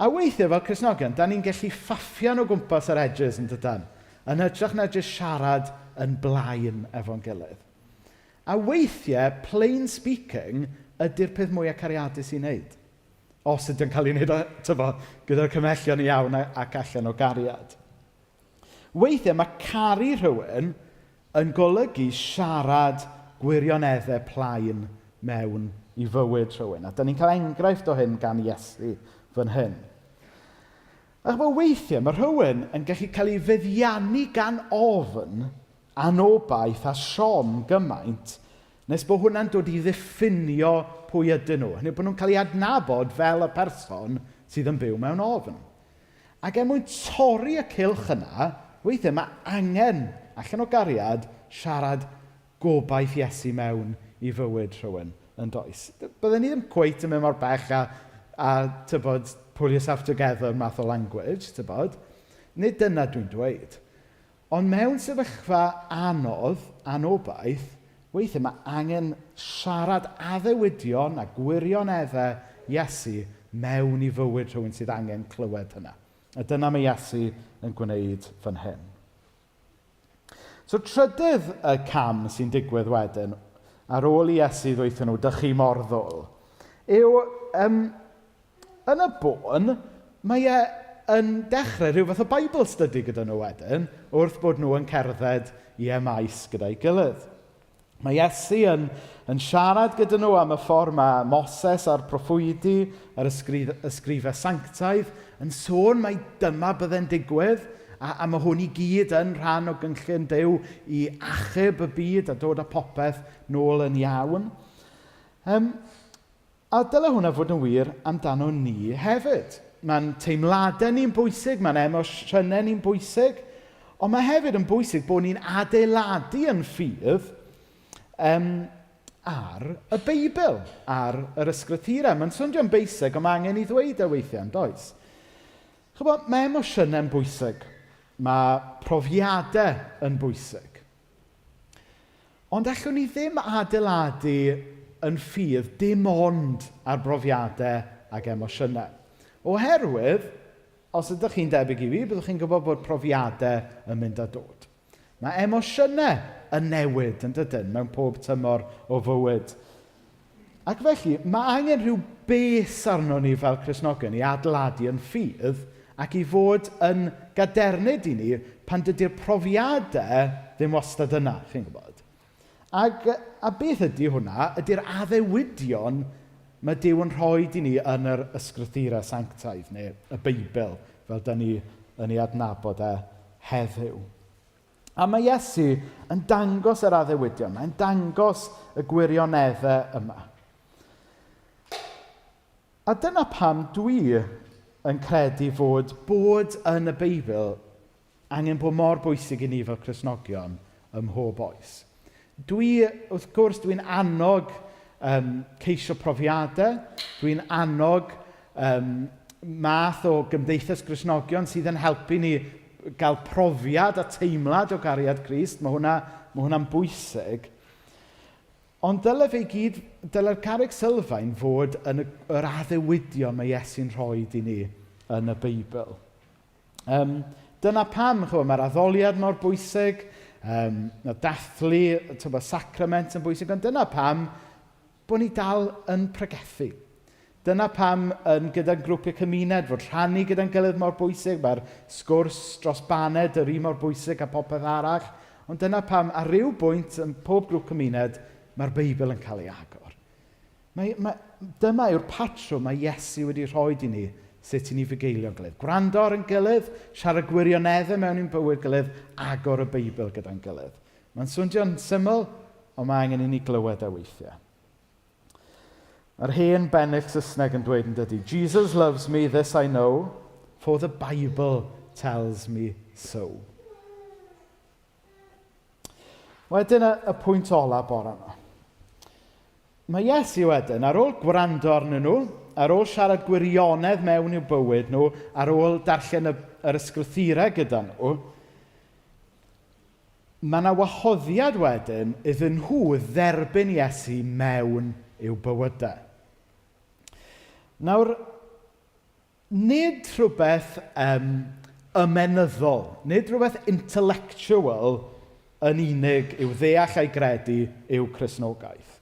A weithiau fel Cristnogion, da ni'n gallu ffaffian o gwmpas yr edges yn dydan? Yn hytrach na jyst siarad yn blaen efo'n gilydd. A weithiau, plain speaking ydy'r peth mwyaf cariadus i wneud. Os ydy o'n cael ei wneud tyfo, gyda'r cymhellion iawn ac allan o gariad. Weithiau mae caru rhywun yn golygu siarad gwirioneddau plaen mewn i fywyd rhywun. A da ni'n cael enghraifft o hyn gan Iesu fan hyn. A ch'bo' weithiau mae rhywun yn gallu cael ei feddiannu gan ofn, anobaith a siom gymaint nes bod hwnna'n dod i ddiffinio pwy ydyn nhw. Hynny yw bod nhw'n cael eu adnabod fel y person sydd yn byw mewn ofn. Ac er mwyn torri y cylch yna, weithiau mae angen, allan o gariad, siarad gobaith Iesu mewn i fywyd rhywun, yn does? Bydden ni ddim cweit yn mynd mor bell a, a tybod, pull yourself together math o language, tybod. Nid dyna dwi'n dweud. Ond mewn sefyllfa anodd, anobaith, weithiau mae angen siarad addewidion a gwirioneddau Iesu mewn i fywyd rhywun sydd angen clywed hynna. A dyna mae Iesu yn gwneud fan hyn. So trydydd y cam sy'n digwydd wedyn, ar ôl i Iesu ddweud nhw, dych chi mor ddwl, yw, um, yn y bôn, mae e yn dechrau rhyw fath o Bible study gyda nhw wedyn, wrth bod nhw yn cerdded i Emmaus gyda'i gilydd. Mae Iesu yn, yn siarad gyda nhw am y ffordd mae Moses a'r proffwydi a'r ysgrif, ysgrifau sanctaidd yn sôn mai dyma byddai'n digwydd, a, a mae hwn i gyd yn rhan o gynllun Duw i achub y byd a dod â popeth nôl yn iawn. Um, a dyle hwnna fod yn wir amdano ni hefyd. Mae'n teimladau ni'n bwysig, mae'n emosiynau ni'n bwysig, ond mae hefyd yn bwysig bod ni'n adeiladu yn ffydd um, ar y Beibl, ar yr ysgrythurau. Mae'n swnio'n basic, ond mae angen i ddweud e weithiau, yn does? Chybod, mae emosiynau'n bwysig. Mae profiadau yn bwysig. Ond allwn ni ddim adeiladu yn ffydd dim ond ar brofiadau ac emosiynau. Oherwydd, os ydych chi'n debyg i fi, byddwch chi'n gwybod bod profiadau yn mynd a dod. Mae emosiynau yn newid, yn dydyn, mewn pob tymor o fywyd. Ac felly, mae angen rhyw bes arno ni fel Cristnogion i adeiladu yn ffydd ac i fod yn gadernid i ni pan dydy'r profiadau ddim wastad yna, chi'n gwybod. Ac, a beth ydy hwnna? Ydy'r addewidion mae Duw yn rhoi i ni yn yr ysgrythurau sanctaidd, neu y Beibl, fel da ni yn ei adnabod e heddiw. A mae Iesu yn dangos yr addewidion, mae'n dangos y gwirioneddau yma. A dyna pam dwi yn credu fod bod yn y Beibl angen bod mor bwysig i ni fel Cristnogion ym mhob oes. Dwi, wrth gwrs, dwi'n annog um, ceisio profiadau, dwi'n annog um, math o gymdeithas Gristnogion sydd yn helpu ni gael profiad a teimlad o gariad Crist. Mae hwnna, mae hwnna'n bwysig. Ond dyle fe i gyd, dyle'r carreg sylfaen fod yn y, yr addewidion mae Iesu'n rhoi i ni yn y Beibl. Um, dyna pam, chymod, mae'r addoliad mor bwysig, um, y dathlu, tywa, sacrament yn bwysig, ond dyna pam bod ni dal yn pregethu. Dyna pam yn gyda'n grwpiau cymuned fod rhannu gyda'n gilydd mor bwysig, mae'r sgwrs dros baned yr un mor bwysig a popeth arall, ond dyna pam ar ryw bwynt yn pob grŵp cymuned mae'r Beibl yn cael ei agor. Mae, mae, dyma yw'r patrwm mae Iesu wedi rhoi i ni sut i ni fugeilio'n gilydd. Gwrando ar yn gilydd, siarad gwirioneddau mewn i'n bywyd gilydd, agor y Beibl gyda'n gilydd. Mae'n swnio'n syml, ond mae angen i ni glywed e weithiau. Mae'r hen bennill Saesneg yn dweud yn dydy, Jesus loves me, this I know, for the Bible tells me so. Wedyn y, y pwynt ola bore yma. Mae Iesu wedyn, ar ôl gwrando arnyn nhw, ar ôl siarad gwirionedd mewn i'w bywyd nhw, ar ôl darllen y, yr ysgrythurau gyda nhw, Mae yna wahoddiad wedyn iddyn nhw dderbyn Iesu mewn i'w bywydau. Nawr, nid rhywbeth um, ymenyddol, nid rhywbeth intellectual yn unig yw ddeall a'i gredu yw Cristnogaeth.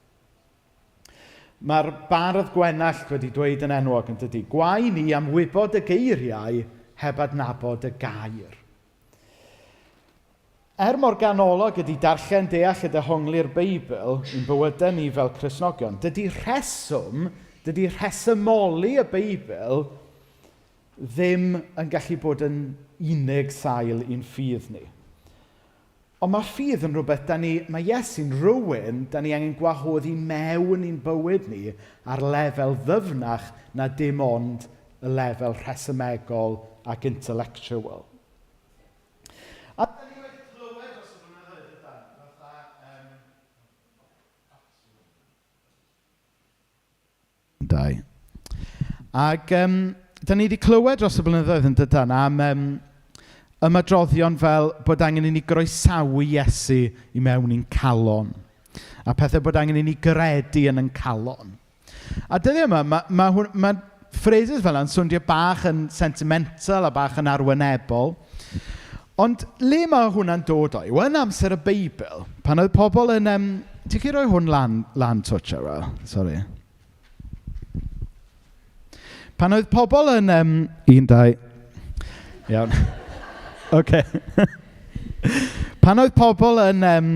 Mae'r bardd Gwenallt wedi dweud yn enwog yn dydy, gwae ni am wybod y geiriau heb adnabod y gair. Er mor ganolog ydy darllen deall a dehongli'r Beibl i'n bywydau ni fel Cristnogion, dydy rheswm, dydy rhesymoli y Beibl ddim yn gallu bod yn unig sail i'n ffydd ni. Ond mae ffydd yn rhywbeth da ni, mae Iesu'n rhywun da ni angen gwahodd i mewn i'n bywyd ni ar lefel ddyfnach na dim ond y lefel rhesymegol ac intellectual. A da ni wedi clywed dros y blynyddoedd ydan, fatha... Um, dau. Ac um, da ni wedi clywed dros y blynyddoedd yn dydan am um, ymadroddion fel bod angen i ni groesawu Iesu i mewn i'n calon. A pethau bod angen i ni gredu yn ein calon. A dyddiau yma, mae, ma, hwn, ma phrases fel yna'n swndio bach yn sentimental a bach yn arwynebol. Ond le mae hwnna'n dod o'i? Wel, yn amser y Beibl, pan oedd pobl yn... Um, ti'n chi roi hwn lan, lan twtsh, Arwel? Sorry. Pan oedd pobl yn... Um, un, dau... Iawn. Oce. Pan oedd pobl yn um,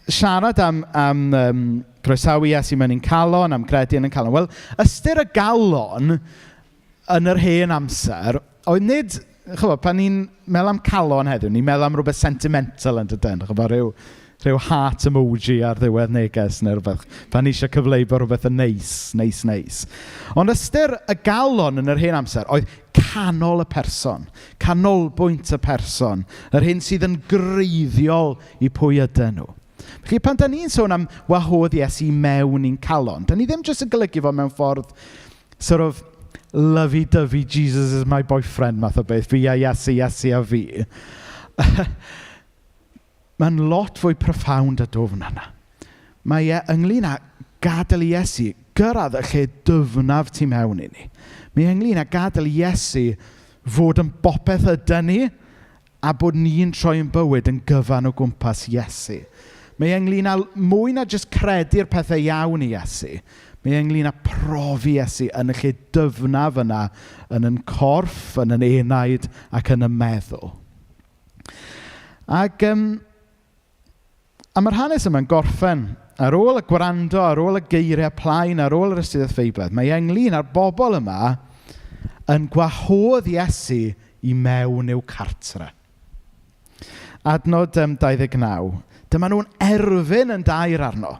siarad am, am um, groesawu Iesu mewn i'n calon, am credu yn ein calon, wel, ystyr y galon yn yr hen amser oedd nid... Chybod, pan ni'n meddwl am calon heddiw, ni'n meddwl am rhywbeth sentimental yn dydyn, chybod, rhyw, rhyw heart emoji ar ddiwedd neges neu rhywbeth, pan ni eisiau cyfleu bod rhywbeth yn neis, neis, neis. Ond ystyr y galon yn yr hen amser oedd canol y person, canolbwynt y person, yr hyn sydd yn greiddiol i pwy ydyn nhw. Felly pan da ni'n sôn am wahodd Iesu mewn i'n calon, da ni ddim jyst yn golygu fo mewn ffordd sort of lovey-dovey Jesus is my boyfriend math o beth, fi a Iesu, Iesu a fi. Mae'n lot fwy profound a dwfn yna. Mae e ynglyn â gadael i Iesu gyrraedd y lle dyfnaf tu mewn i ni. Mae e ynglyn â gadael i Iesu fod yn bopeth ydy ni a bod ni'n troi yn bywyd yn gyfan o gwmpas Iesu. Mae e ynglyn â mwy na jyst credu'r pethau iawn i Iesu. Mae e ynglyn â profi Iesu yn y lle dyfnaf yna, yn yn corff, yn yn enaid ac yn y meddwl. Ac, um, a mae'r hanes yma'n gorffen ar ôl y gwrando, ar ôl y geiriau plaen, ar ôl yr astudiaeth Feiblaidd. Mae ynglyn â'r bobl yma yn gwahodd Iesu i mewn i'w cartre. Adnod um, 29. Dyma nhw'n erfyn yn dair arno.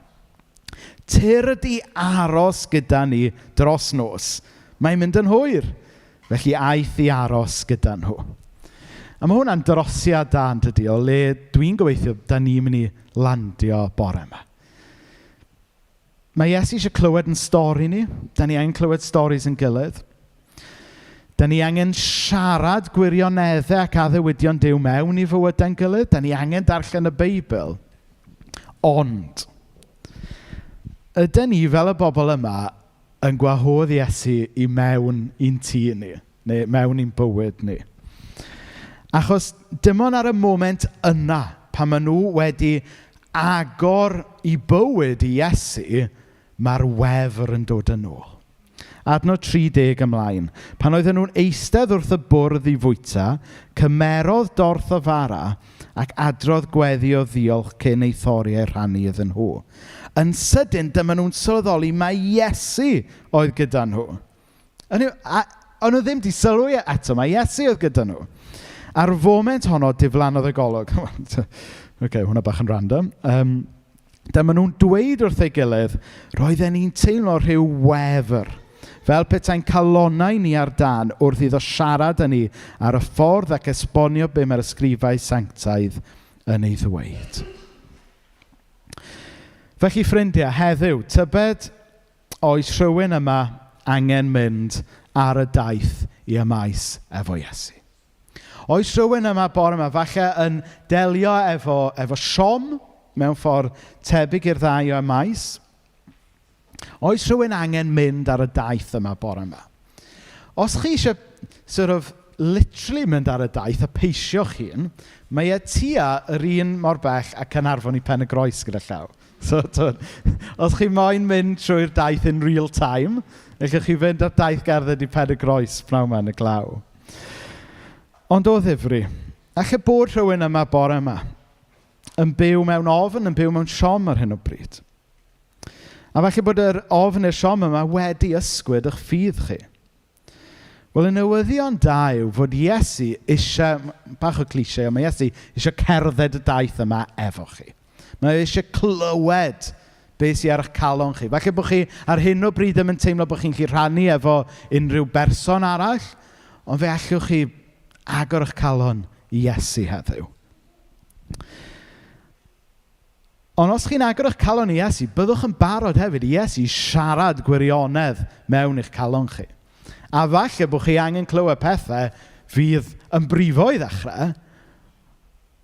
Tyrd i aros gyda ni dros nos. Mae'n mynd yn hwyr. Felly aeth i aros gyda nhw. A mae hwnna'n drosiad da yn dydy, o le dwi'n gobeithio da ni'n mynd i landio bore yma. Mae Iesu eisiau clywed yn stori ni. Da ni angen clywed storis yn gilydd. Da ni angen siarad gwirioneddau ac addewidion Duw mewn i fywydau'n gilydd. Da ni angen darllen y Beibl. Ond, ydyn ni fel y bobl yma yn gwahodd Iesu i mewn i'n tŷ ni, neu mewn i'n bywyd ni? Achos dim ond ar y moment yna, pan maen nhw wedi agor i bywyd i Iesu, mae'r wefr yn dod yn ôl. Adnod 30 ymlaen. Pan oedden nhw'n eistedd wrth y bwrdd i fwyta, cymerodd dorth o fara ac adrodd gweddi o ddiolch cyn ei thorri a'i rhannu iddyn nhw. Yn sydyn, dyma nhw'n sylweddoli mai Iesu oedd gyda nhw. A, o'n nhw ddim wedi sylwi eto, mae Iesu oedd gyda nhw. A'r foment honno, diflannodd y golwg. Oce, okay, hwnna bach yn random. Um, dyma nhw'n dweud wrth ei gilydd, roedden ni'n teimlo rhyw wefr, fel petai'n calonnau ni ar dan wrth iddo siarad â ni ar y ffordd ac esbonio be mae'r ysgrifau sanctaidd yn ei ddweud. Felly ffrindiau, heddiw, tybed oes rhywun yma angen mynd ar y daith i y maes efo Iesu? Oes rhywun yma bore yma falle yn delio efo, efo siom mewn ffordd tebyg i'r ddau o maes? Oes rhywun angen mynd ar y daith yma bore yma? Os chi eisiau sort of, literally mynd ar y daith a peisio'ch hun, mae e tua yr un mor bell a Caernarfon i Pen y Groes gyda llaw. So, twyd, os chi moyn mynd trwy'r daith in real time, allwch chi fynd ar daith gerdded i Pen y Groes pnawn yma yn y glaw. Ond o ddifri, alle bod rhywun yma bore yma yn byw mewn ofn, yn byw mewn siom ar hyn o bryd. A falle bod yr ofn neu'r siom yma wedi ysgwyd eich ffydd chi. Wel, y newyddion da yw fod Iesu eisiau, bach o cliché, ond mae Iesu eisiau cerdded y daith yma efo chi. Mae e eisiau clywed beth sydd ar eich calon chi. Falle bod chi ar hyn o bryd ddim yn teimlo bod chi'n gallu rhannu efo unrhyw berson arall, ond fe allwch chi agor eich calon i Iesu heddiw. Ond os chi'n agor eich calon i Iesu, byddwch yn barod hefyd i Iesu siarad gwirionedd mewn i'ch calon chi. A falle bod chi angen clywed pethau fydd yn brifo i ddechrau,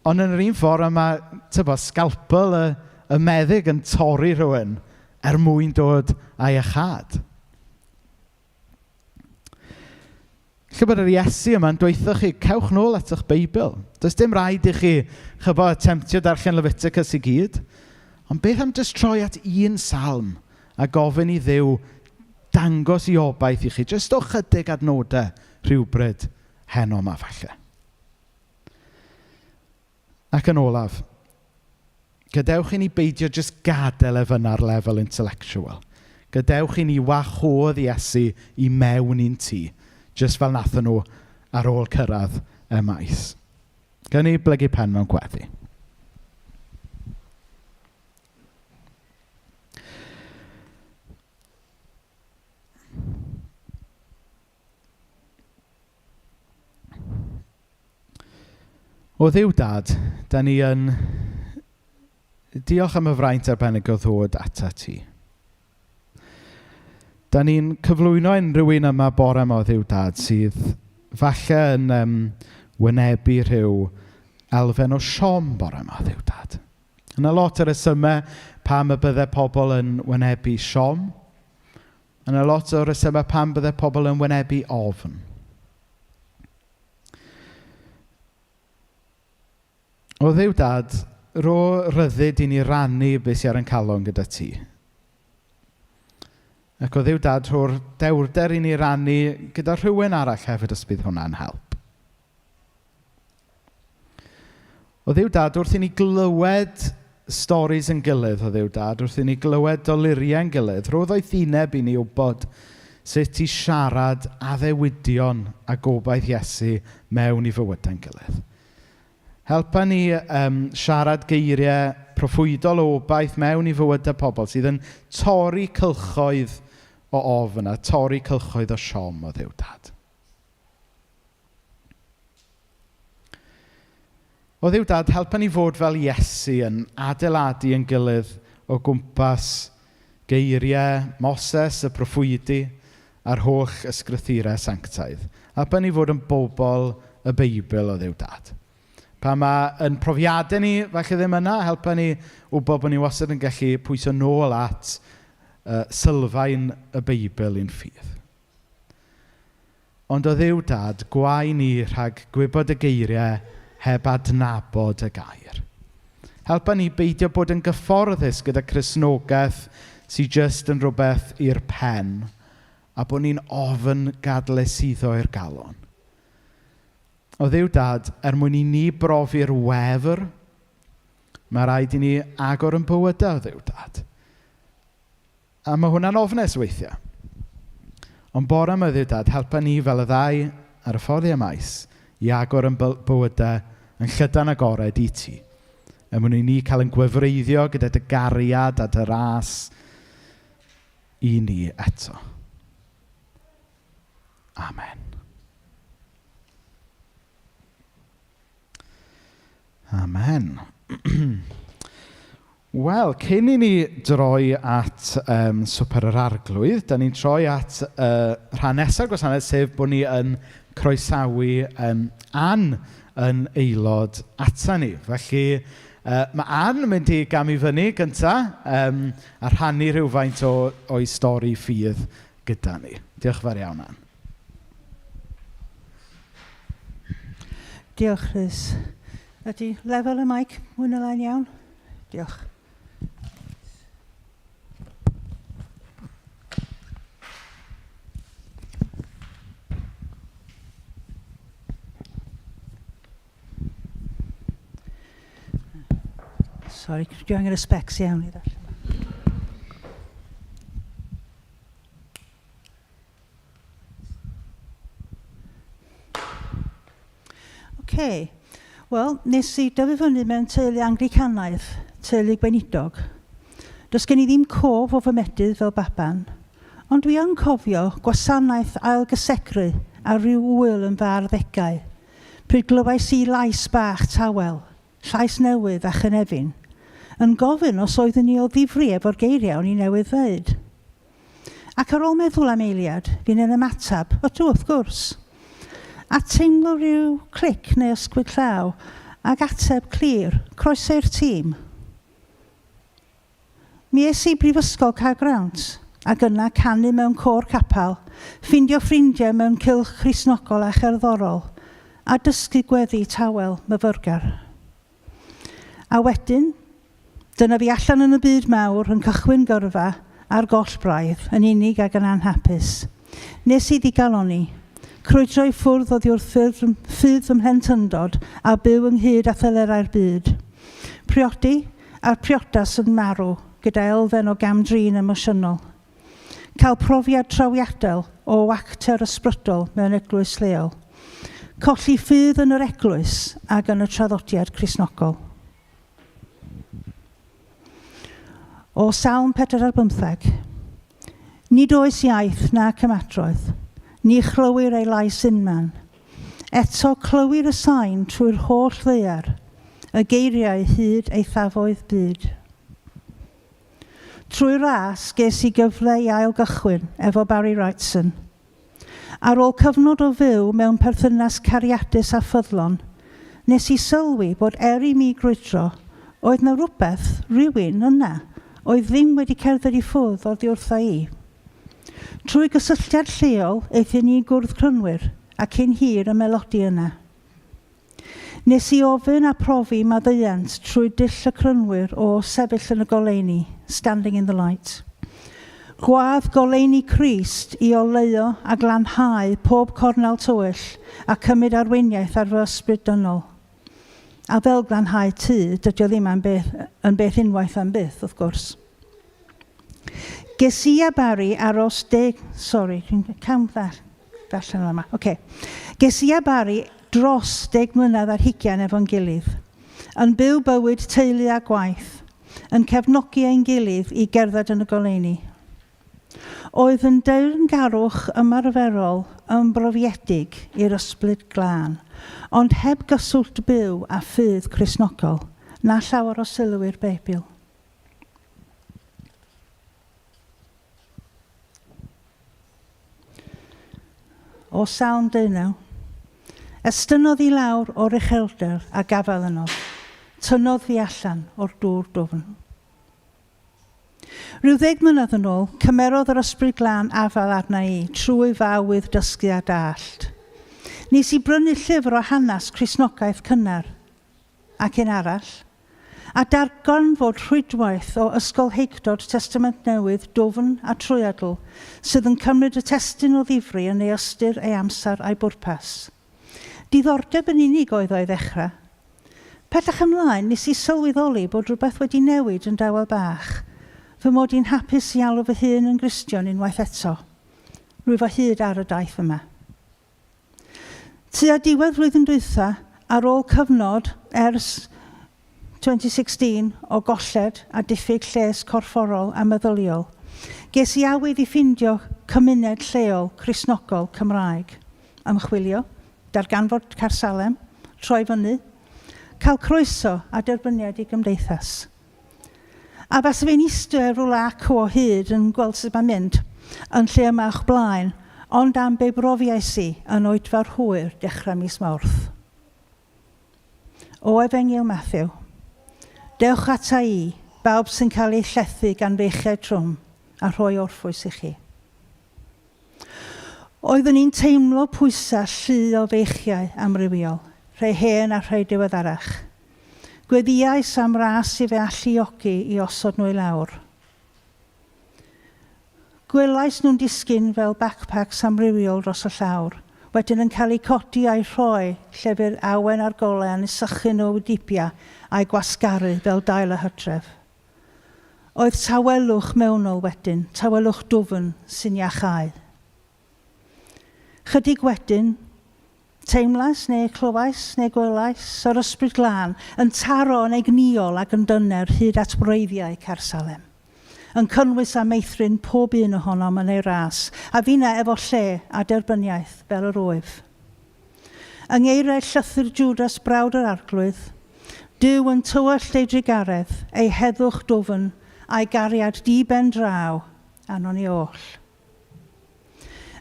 ond yn yr un ffordd mae, tybo, scalpel y, y meddyg yn torri rhywun er mwyn dod â iachâd. Lle bod yr Iesu yma'n dweutho chi, cewch nôl at eich Beibl. Does dim rhaid i chi, chybo, attemptio darllen Leviticus i gyd. Ond beth am jyst troi at un salm a gofyn i Dduw dangos i obaith i chi, jyst o chydig adnodau rhywbryd heno yma falle. Ac yn olaf, gadewch i ni beidio jyst gadael e fyna ar lefel intellectual. Gadewch i ni wahodd Iesu i mewn i'n tŷ, jyst fel nathon nhw ar ôl cyrraedd y maes. Gawn ni blygu pen mewn gweddi. O Dduw Dad, da ni yn diolch am y fraint arbennig o ddod ata ti. Da ni'n cyflwyno unrhyw un yma bore yma o Dduw Dad sydd falle yn um, wynebu rhyw elfen o siom bore yma o Dduw Dad. Yna lot o resymau pam y bydde pobl yn wynebu siom. Yna lot o resymau pam bydde pobl yn wynebu ofn. O Dduw Dad, ro ryddid i ni rannu beth sydd ar ein calon gyda ti. Ac o Dduw Dad, rho'r dewrder i ni rannu gyda rhywun arall hefyd os bydd hwnna'n help. O Dduw Dad, wrth i ni glywed storis yn gilydd, o Dduw Dad, wrth i ni glywed doluriau'n gilydd, rho ddoethineb i ni wybod sut i siarad addewidion a gobaith Iesu mewn i fywydau'n gilydd. Helpa ni um, siarad geiriau proffwydol o obaith mewn i fywydau pobl sydd yn torri cylchoedd o ofn a torri cylchoedd o siom o Dduw Dad. O Dduw Dad, helpa ni fod fel Iesu yn adeiladu yn gilydd o gwmpas geiriau Moses, y proffwydi, a'r holl ysgrythurau sanctaidd. Helpa ni fod yn bobl y Beibl o Dduw Dad. Pan mae yn profiadau ni falle ddim yna, helpa ni wybod bod ni wastad yn gallu pwyso nôl at uh, sylfaen y Beibl i'n ffydd. Ond o Dduw Dad, gwae ni rhag gwybod y geiriau heb adnabod y gair. Helpa ni beidio bod yn gyfforddus gyda Cristnogaeth sydd jyst yn rhywbeth i'r pen a bod ni'n ofn gadael e suddo i'r galon. O Dduw Dad, er mwyn i ni brofi'r wefr, mae rhaid i ni agor yn bywydau o Dduw Dad. A mae hwnna'n ofnus weithiau. Ond bore yma, Dduw Dad, helpa ni fel y ddau ar y ffordd i maes i agor yn bywydau yn llydan agored i ti. Er mwyn i ni cael yn gwefreiddio gyda dy gariad a dy ras i ni eto. Amen. Amen. Wel, cyn i ni droi at um, Swper yr Arglwydd, da ni'n troi at uh, rhan nesaf gwasanaeth, sef bod ni yn croesawu um, Ann yn aelod ata ni. Felly, uh, mae Ann yn mynd i gamu fyny gynta um, a rhannu rhywfaint o, o'i stori ffydd gyda ni. Diolch yn fawr iawn, Ann. Diolch, Rhys. Ydy lefel y mic mwy na lai'n iawn? Diolch. Sorry, dwi angen y specs iawn i ddarllen. OK. Wel, nes i dyfu fyny mewn teulu Anglicanaidd, teulu gweinidog. Does gen i ddim cof o fy medydd fel baban, ond dwi yn cofio gwasanaeth ailgysegru ar ryw ŵyl yn fy arddegau, pryd glywais i lais bach tawel, llais newydd a chynefin, yn gofyn os oeddwn i o ddifri efo'r geiriau o'n i newydd ddeud. Ac ar ôl meddwl am eiliad, fi'n yn ymateb, ydw, wrth gwrs. A teimlo rhyw clic neu ysgwyd llaw, ac ateb clir, croeso i'r tîm. Mi es i Brifysgol Caergrawnt, ac yna canu mewn côr capel, ffindio ffrindiau mewn cylch Cristnogol a cherddorol, a dysgu gweddi tawel myfyrgar. A wedyn, dyna fi allan yn y byd mawr yn cychwyn gyrfa ar goll braidd, yn unig ac yn anhapus. Nes i ddigalonni, crwydro i ffwrdd oddi wrth ffydd fy mhlentyndod a byw ynghyd â thelerau'r byd. Priodi, a'r priodas yn marw gyda elfen o gam-drin emosiynol. Cael profiad trawiadol o wacter ysbrydol mewn eglwys leol. Colli ffydd yn yr eglwys ac yn y traddodiad Cristnogol. O Salm 4 ar bymtheg. Nid oes iaith nac ymadrodd, ni chlywir ei lais unman. Eto clywir y sain trwy'r holl ddaear, y geiriau hyd eithafoedd byd. Trwy ras, ges i gyfle i ail-gychwyn efo Barry Wrightson. Ar ôl cyfnod o fyw mewn perthynas cariadus a ffyddlon, nes i sylwi bod er i mi grwydro, oedd 'na rywbeth, rywun, yna, oedd ddim wedi cerdded i ffwrdd oddi wrtha i. Trwy gysylltiad lleol, aethon ni i gwrdd Crynwyr, a cyn hir y melodi yna. Nes i ofyn a profi maddeuant trwy dull y Crynwyr o sefyll yn y goleuni, standing in the light. Gwadd goleuni Crist i oleuo a glanhau pob cornel tywyll a cymryd arweiniaeth ar fy ysbryd dynol. A fel glanhau tŷ, dydy o ddim am beth, yn beth unwaith am byth, wrth gwrs. Ges i a Barry aros deg... Sori, dwi'n cam ddall, darllen yma. Oce. Ges i a Barry dros deg mlynedd ar hugain efo'n gilydd, yn byw bywyd teulu a gwaith, yn cefnogi ein gilydd i gerdded yn y goleuni. Oedd yn deyrngarwch ymarferol ymrofiedig i'r Ysbryd Glân, ond heb gyswllt byw â ffydd Cristnogol, na llawer o sylw i'r Beibl. O Salm deunaw. Estynnodd i lawr o'r uchelder a gafael ynof. Tynnodd fi allan o'r dŵr dwfn. Rhyw ddeg mlynedd yn ôl, cymerodd yr Ysbryd Glân afael arna i trwy fy awydd dysgu a dallt. Nes i brynu llyfr o hanes Cristnogaeth cynnar, ac un arall, a darganfod rhwydwaith o ysgolheictod Testament Newydd dwfn a trwyadl sydd yn cymryd y testun o ddifri yn ei ystyr, ei amser a'i bwrpas. Diddordeb yn unig oedd o i ddechrau. Pellach ymlaen, nes i sylweddoli bod rhywbeth wedi newid yn dawel bach, fy mod i'n hapus i alw fy hun yn Gristion unwaith eto. Rwyf o hyd ar y daith yma. Tua diwedd flwyddyn dwytha, ar ôl cyfnod ers 2016 o golled a diffyg lles corfforol a meddyliol, ges i awydd i ffindio cymuned lleol Cristnogol Cymraeg. Ymchwilio, darganfod Caersalem, troi fyny, cael croeso a derbyniad i gymdeithas. A fasa fi'n iste rwla acw o hyd yn gweld sut mae'n mynd, yn lle yma o'ch blaen, ond am be brofiais i yn oedfa'r hwyr dechrau mis Mawrth. O Efengyl Mathew. Dewch ata i, bawb sy'n cael eu llethu gan feichiau trwm, a rhoi orffwys i chi. Oeddwn i'n teimlo pwysau llu o feichiau amrywiol. rhai hen a rhai diweddarach. Gweddïais am ras i fy alluogi i osod nhw i lawr. Gwelais nhw'n disgyn fel backpacks amrywiol dros y llawr, wedyn yn cael eu codi a'u rhoi lle fu'r awen a'r golau yn eu sychu nhw o'u dibia a'u gwasgaru fel dail y hydref. Oedd tawelwch mewnol wedyn, tawelwch dwfn sy'n iacháu. Chydig wedyn, teimlais neu clywais neu gwelais yr Ysbryd Glân yn taro yn egnïol ac yn dyner hyd at wreiddiau Caersalem, yn cynnwys a meithrin pob un ohonom yn ei ras, a finna efo lle a derbyniaeth fel yr wyf. Yng ngeiriau llythyr Jwdas brawd yr Arglwydd, Duw yn tywallt ei drugaredd, ei heddwch dwfn, a'i gariad di-ben-draw arnon ni oll.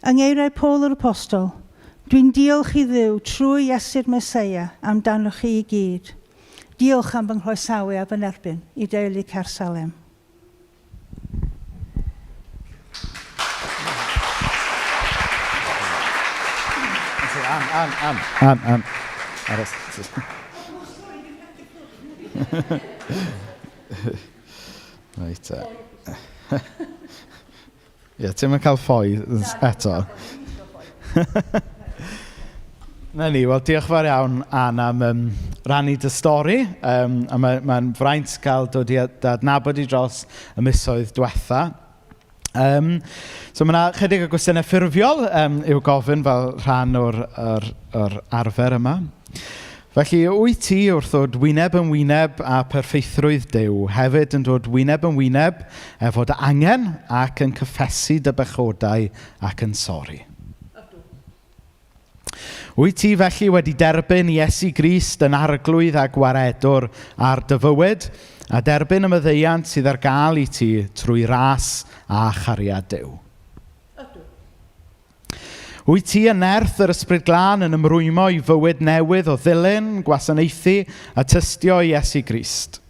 Yng ngeiriau Paul yr Apostol, Dwi'n diolch i Dduw trwy Iesu'r Meseia amdanoch chi i gyd. Diolch am fy nghroesawu a fy nerbyn i deulu Caersalem. Ann, Ann, Ann, Ann, Ann. Aros. Reit te. Ie, ti'm yn cael ffoi eto. Na ni, wel diolch fawr iawn Ann am um, rannu dy stori. Um, a mae'n mae fraint cael dod i dy adnabod i dros y misoedd diwetha. Um, so mae yna chydig o gwestiynau ffurfiol um, i'w gofyn fel rhan o'r, or, or arfer yma. Felly, wyt ti wrth ddod wyneb yn wyneb â pherffeithrwydd Duw, hefyd yn dod wyneb yn wyneb efo dy angen ac yn cyffesu dy bechodau ac yn sori? Ydw. Wyt ti felly wedi derbyn Iesu Grist yn arglwydd a gwaredwr ar dy fywyd, a derbyn y maddeuant sydd ar gael i ti trwy ras a chariad Duw? Ydw. Wyt ti yn nerth yr Ysbryd Glân yn ymrwymo i fywyd newydd o ddilyn, gwasanaethu a tystio i Iesu Grist?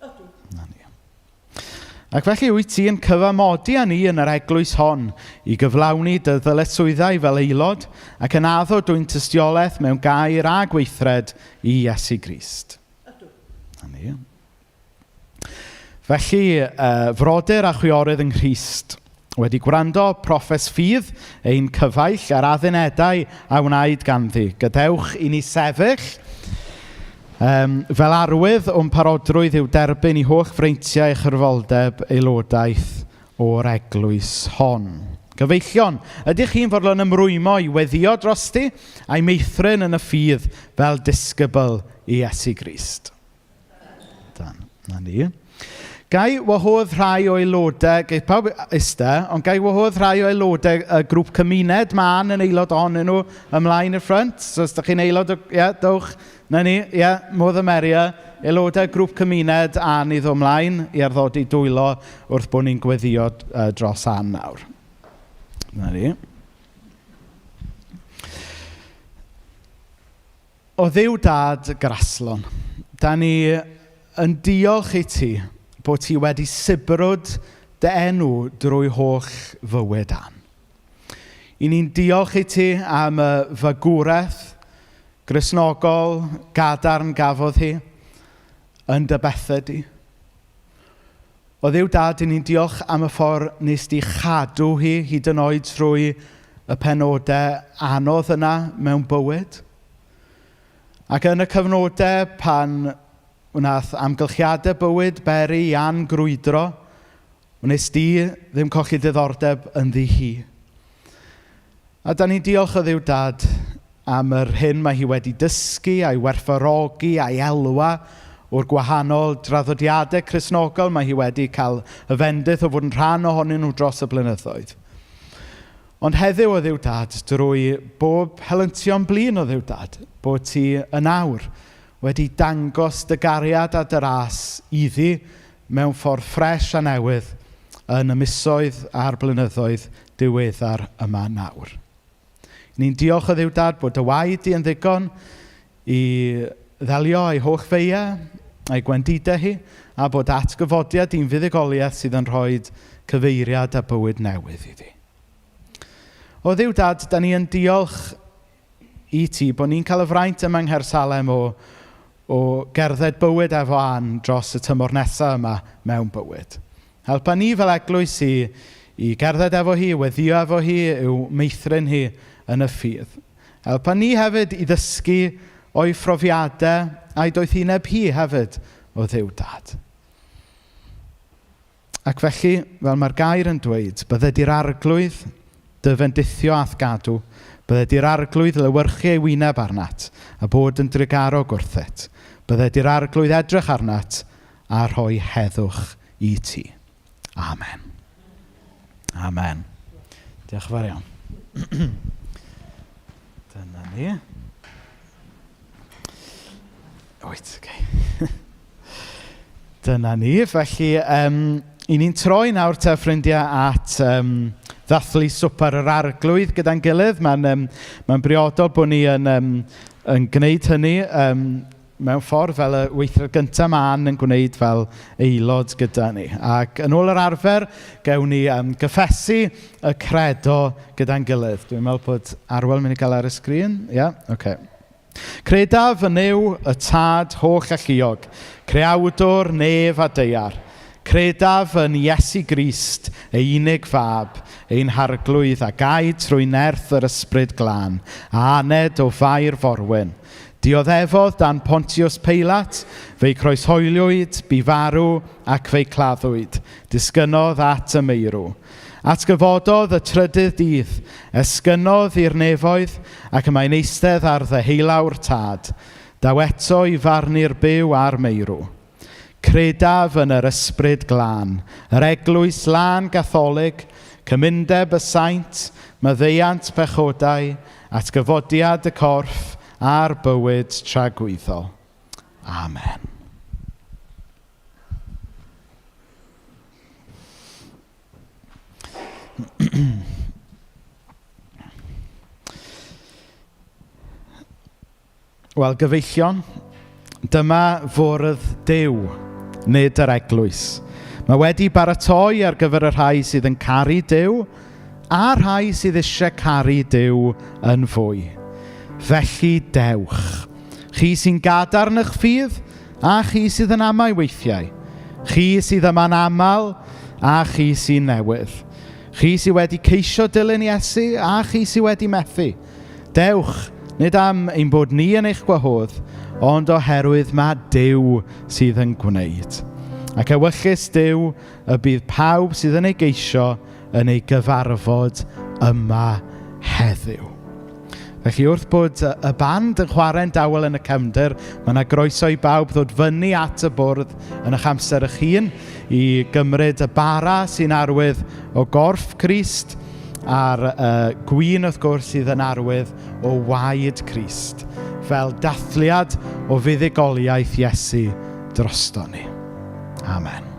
Ydw. Na ni. Ac felly wyt ti yn cyfamodi â ni yn yr eglwys hon i gyflawni dy ddyletswyddau fel aelod ac yn addo dwyn tystiolaeth mewn gair a gweithred i Iesu Grist? Ydw. Na ni. Felly, frodyr a chwiorydd yng Nghrist, wedi gwrando proffes ffydd ein cyfaill a'r addunedau a wnaed ganddi, gadewch i ni sefyll um, fel arwydd o'n parodrwydd i'w derbyn i holl freintiau a chyrfoldeb aelodaeth o'r eglwys hon. Gyfeillion, ydych chi'n fodlon ymrwymo i weddio drosti a'i meithrin yn y ffydd fel disgybl i Iesu Grist? Dan, na ni. Gai wahodd rhai o aelodau, geith pawb iste, ond gai wahodd rhai o aelodau y grŵp cymuned, mae Ann yn aelod ohonyn nhw ymlaen i'r ffrynt. So os ydych chi'n aelod o, ie, yeah, dowch, na ni, ie, yeah, more the merrier. Aelodau grŵp cymuned Ann i ddod ymlaen i arddodi dwylo wrth bod ni'n gweddio dros Ann nawr. Na ni. O Dduw Dad Graslon, da ni yn diolch i ti bod ti wedi sibrwd dy enw drwy holl fywyd Ann. I ni'n diolch i ti am y fagwraeth Gristnogol gadarn gafodd hi yn dy bethau di. O Dduw Dad, i ni'n diolch am y ffordd nes di chadw hi hyd yn oed trwy y penodau anodd yna mewn bywyd. Ac yn y cyfnodau pan wnaeth amgylchiadau bywyd beri i Ann grwydro, wnes di ddim colli diddordeb ynddi hi. A da ni'n diolch o Dduw Dad am yr hyn mae hi wedi dysgu a'i werthfawrogi a'i elwa o'r gwahanol draddodiadau Cristnogol mae hi wedi cael y fendith o fod yn rhan ohonyn nhw dros y blynyddoedd. Ond heddiw o Dduw Dad, drwy bob helyntion blin o Dduw Dad, bod ti yn awr wedi dangos dy gariad a dy ras iddi mewn ffordd ffres a newydd yn y misoedd a'r blynyddoedd diweddar yma nawr. Ni'n diolch o Dduw Dad bod dy waed di yn ddigon i ddelio â'i holl feiau, a'i gwendidau hi, a bod atgyfodiad di'n fuddugoliaeth sydd yn rhoi cyfeiriad a bywyd newydd iddi. O Dduw Dad, da ni yn diolch i ti bod ni'n cael y fraint yma yng Nghaersalem o, o gerdded bywyd efo Ann dros y tymor nesaf yma mewn bywyd. Helpa ni fel eglwys i, i gerdded efo hi, weddio efo hi, i'w meithrin hi yn y ffydd. Helpa ni hefyd i ddysgu o'i phrofiadau a'i doethineb hi hefyd o Dduw Dad. Ac felly, fel mae'r gair yn dweud, bydde di'r arglwydd dy fendithio a'th gadw, bydde di'r arglwydd lewyrchu ei wyneb arnat a bod yn drugarog wrthyt. Bydde di'r arglwydd edrych arnat a rhoi heddwch i ti. Amen. Amen. Diolch yn fawr iawn. Dyna ni. Wyt, oce. Okay. Dyna ni. Felly, um, i ni'n troi nawr te, ffrindiau, at um, ddathlu swper yr arglwydd gyda'n gilydd. Mae'n um, mae briodol bod ni yn, um, yn gwneud hynny um, mewn ffordd fel y weithred gyntaf mae Ann yn gwneud fel aelod gyda ni. Ac yn ôl yr arfer, gewn ni um, gyffesu y credo gyda'n gilydd. Dwi'n meddwl bod Arwel yn mynd i gael ar y sgrin. Ie, yeah? oce. Okay. Credaf yn Nuw y Tad holl alluog, creawdwr nef a daear. Credaf yn Iesu Grist, ei unig fab, ein harglwydd a gaed trwy nerth yr ysbryd glân, a aned o Fair Forwyn. Dioddefodd dan Pontius Peilat, fe'i croeshoeliwyd, bu farw ac fe'i claddwyd. Disgynnodd at y meirw. Atgyfododd y trydydd dydd, esgynnodd i'r nefoedd ac y mae'n eistedd ar ddeheulaw'r tad. Daw eto i farnu'r byw a'r meirw. Credaf yn yr ysbryd glân, yr eglwys lân gatholig, cymundeb y saint, maddeuant pechodau, atgyfodiad y corff a'r bywyd tragwyddol. Amen. Wel, gyfeillion, dyma fwrdd Duw, nid yr eglwys. Mae wedi baratoi ar gyfer y rhai sydd yn caru Duw a'r rhai sydd eisiau caru Duw yn fwy. Felly dewch. Chi sy'n gadarn eich ffydd a chi sydd yn amau weithiau. Chi sydd yma'n aml a chi sy'n newydd. Chi sydd wedi ceisio dilyn Iesu a chi sydd wedi methu. Dewch, nid am ein bod ni yn eich gwahodd, ond oherwydd mae Duw sydd yn gwneud. Ac ewyllys Duw y bydd pawb sydd yn ei geisio yn ei gyfarfod yma heddiw. Felly wrth bod y band yn chwarae'n dawel yn y cefndir, mae yna groeso i bawb ddod fyny at y bwrdd yn eich amser eich hun i gymryd y bara sy'n arwydd o gorff Crist a'r uh, gwin wrth gwrs sydd yn arwydd o waed Crist fel dathliad o fuddugoliaeth Iesu drosto ni. Amen.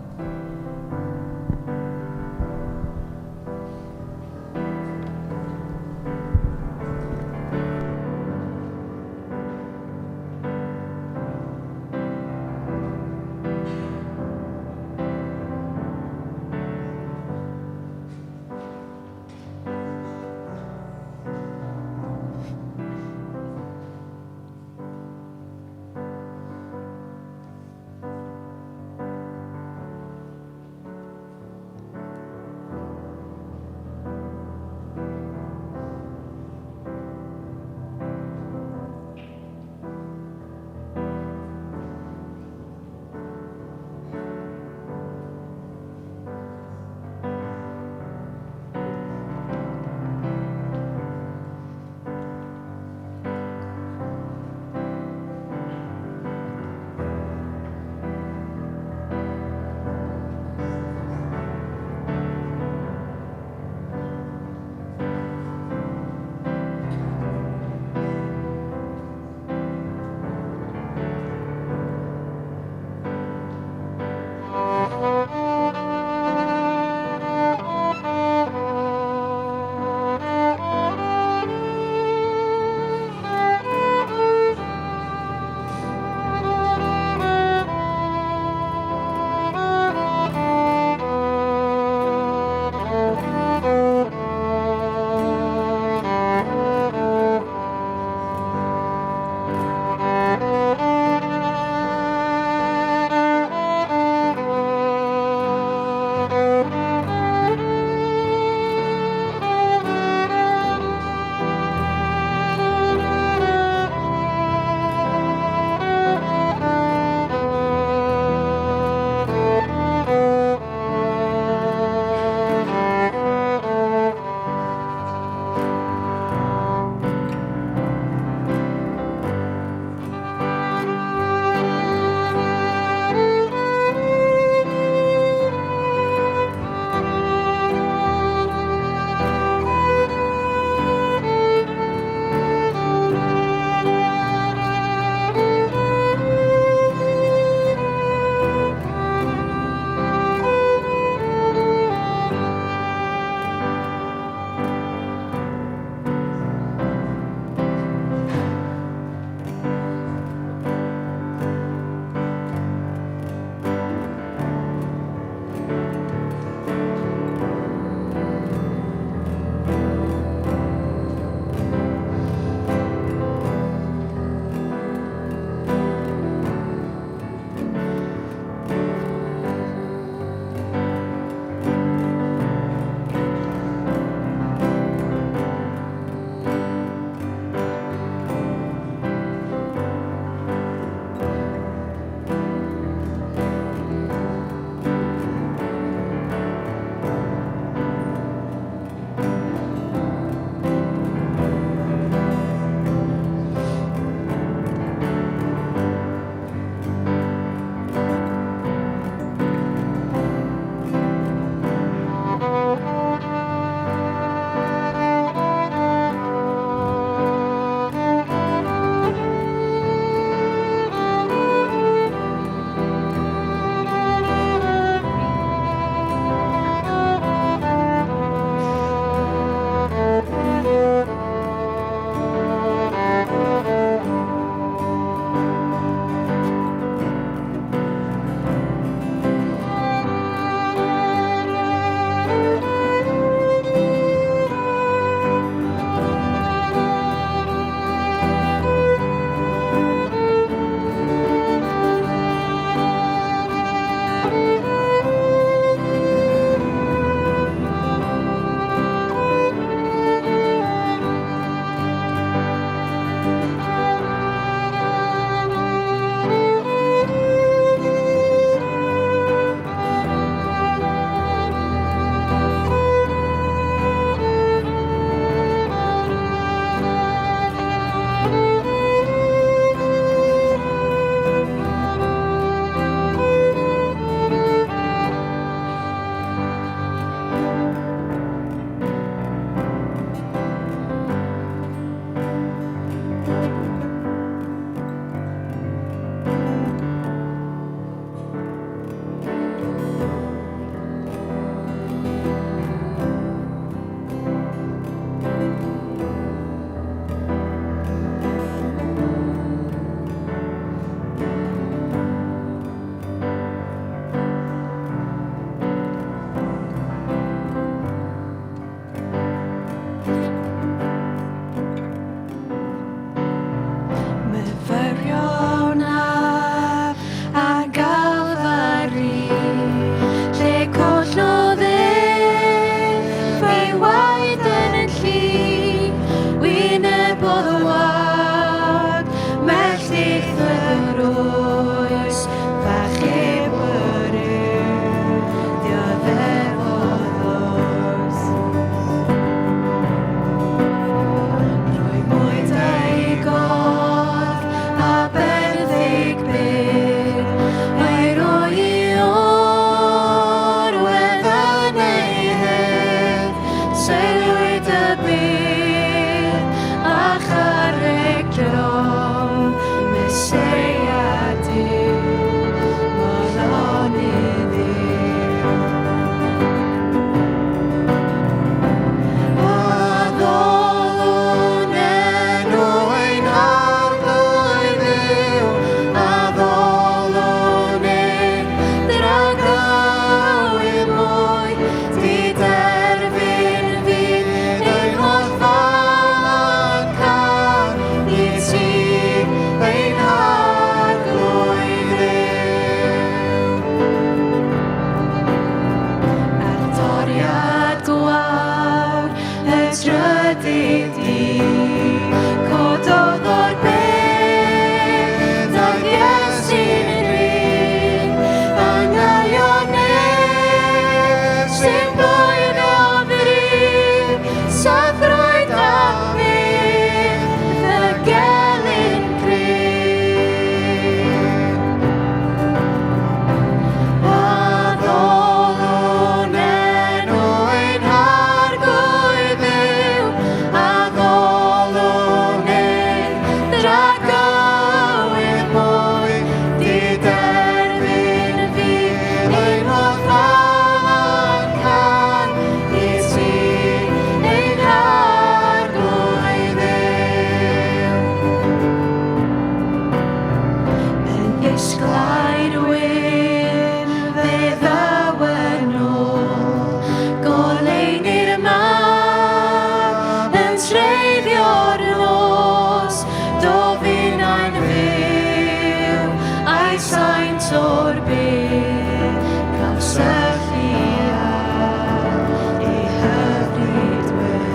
syllu ar ei hyfryd wedd.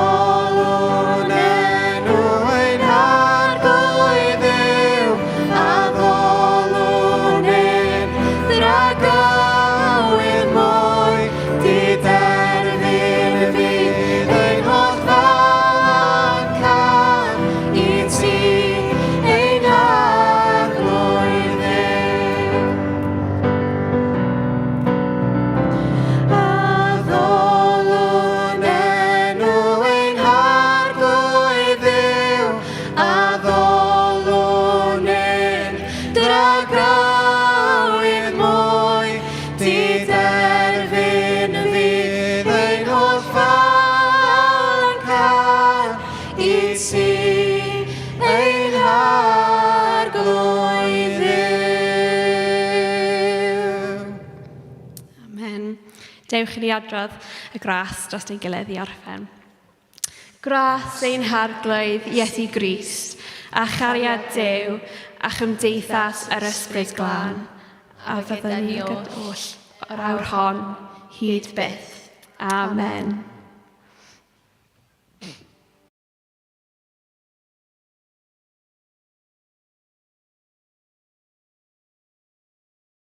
Addolwn enw ein Harglwydd Dduw, addolwn ein dragywydd mwy, diderfyn fydd ein holl falan can i ti, ein Harglwydd Dduw. Addolwn enw ein Harglwydd Dduw, addolwn ein dragywydd mwy, diderfyn fydd ein holl falan can i ti, ein Harglwydd Dduw. Amen. Dewch i ni adrodd y gras dros ein gilydd i orffen. Gras ein Harglwydd Iesu Grist, a chariad Duw, a chymdeithas yr Ysbryd Glân, a fyddwn ni oll o'r awr hon hyd byth. Amen.